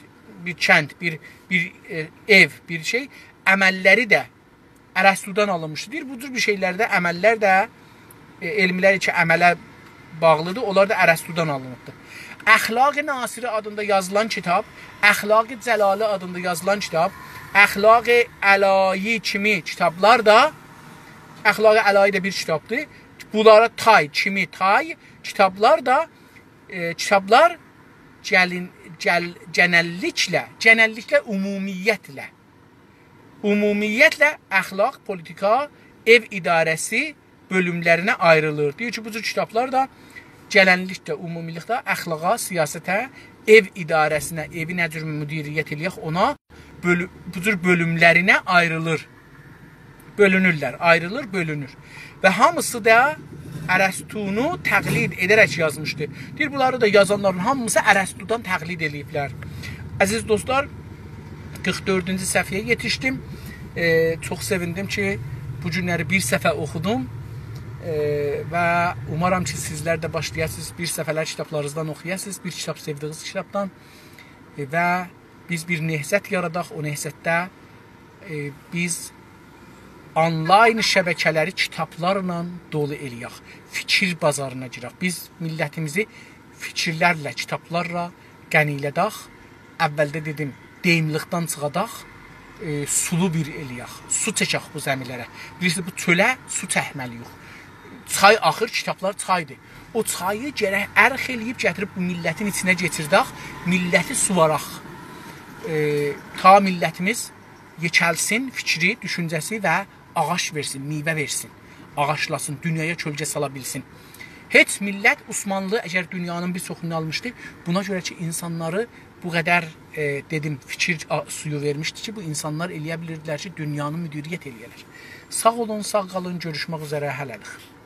بیر کند، بیر، بیر، ائ، ائو، بیر شئی، عمللری ده ارسطودان آلینمیشدی. دئییر، بو جور بیر شئیلرده، عمللر ده، ائ، علملر کی، عمله باغلیدیر، اونلار دا ارسطودان آلینیبدیر. اخلاق ناصری آدیندا یازیلان کیتاب، اخلاق جلالی آدیندا یازیلان کیتاب، اخلاق علایی کیمی کیتابلار دا، اخلاق علایی ده بیر کیتابدیر. بونلارا تای، کیمی تای کیتابلار دا، ائ، کیتابلار گلین، گل، گئنللیکله، گئنللیکله، عمومیتله، عمومیتله اخلاق، پولیتیکا، ائو اداره‌سی بؤلوملرینه آیریلیر. دئییر کی، بو جور کیتابلار دا گلنلیکده، عمومی‌لیکده اخلاقا، سیاسته، ائو اداره‌سینه، ائوی نه جور مدیریت ائله‌یک اونا، بؤلو، بو جور بؤلوملرینه آیریلیر. بؤلونورلر، آیریلیر، بؤلونور. و هامیسی دا ارسطونو تقلید ائده‌رک یازمیشدی. دئییر، بونلاری دا یازانلارین هامیسی ارسطودان تقلید ائله‌ییبلر. عزیز دوستلار، قیرخ دؤردونجو صفحه‌یه یئتیشدیم. ائ، چوخ سئویندیم کی، بو گونلری بیر صفحه اوخودوم. ائ، و اومارام کی، سیزلر ده باشلایاسینیز، بیر صفحه‌لر کیتابلارینیزدان اوخویاسینیز، بیر کیتاب سئودیگینیز کیتابدان. ائ، و بیز بیر نهضت یاراداق، او نهضتده، ائ، بیز آنلاین شبکه‌لری کیتابلارلا دولو ائله‌یک. فیکیر بازارینا گیرک. بیز میللتیمیزی فیکیرلرله، کیتابلارلا غنی ائله‌دک. اولده دئدیم، دئییملیکدن چیخاداق، ائ، سولو بیر ائله‌یک. سو چکک بو زمیلره. بیلیرسینیز، بو چؤله سو چکمه‌لی‌ییک. چای آخیر، کیتابلار چایدیر. او چایی گرک ارخ ائله‌ییب گتیریب بو میللتین ایچینه کئچیردک، میللتی سوواراق. ائ، تا میللتیمیز یئکلسین، فیکری، دوشونجه‌سی و آغاج وئرسین، میوه وئرسین، آغاجلاسین، دونیایا کؤلگه سالا بیلسین. هئچ میللت، عثمانلی اگر دونیانین بیر چوخونو آلمیشدی، بونا گؤره کی، اینسانلاری بو قدر، ائ، دئدیم، فیکیر آ، سویو وئرمیشدی کی، بو اینسانلار ائله‌یه بیلیردیلر کی، دونیانی مدیریت ائله‌یه‌لر. ساغ اولون، ساغ قالین، گؤروشمک اوزره، هله‌لیک.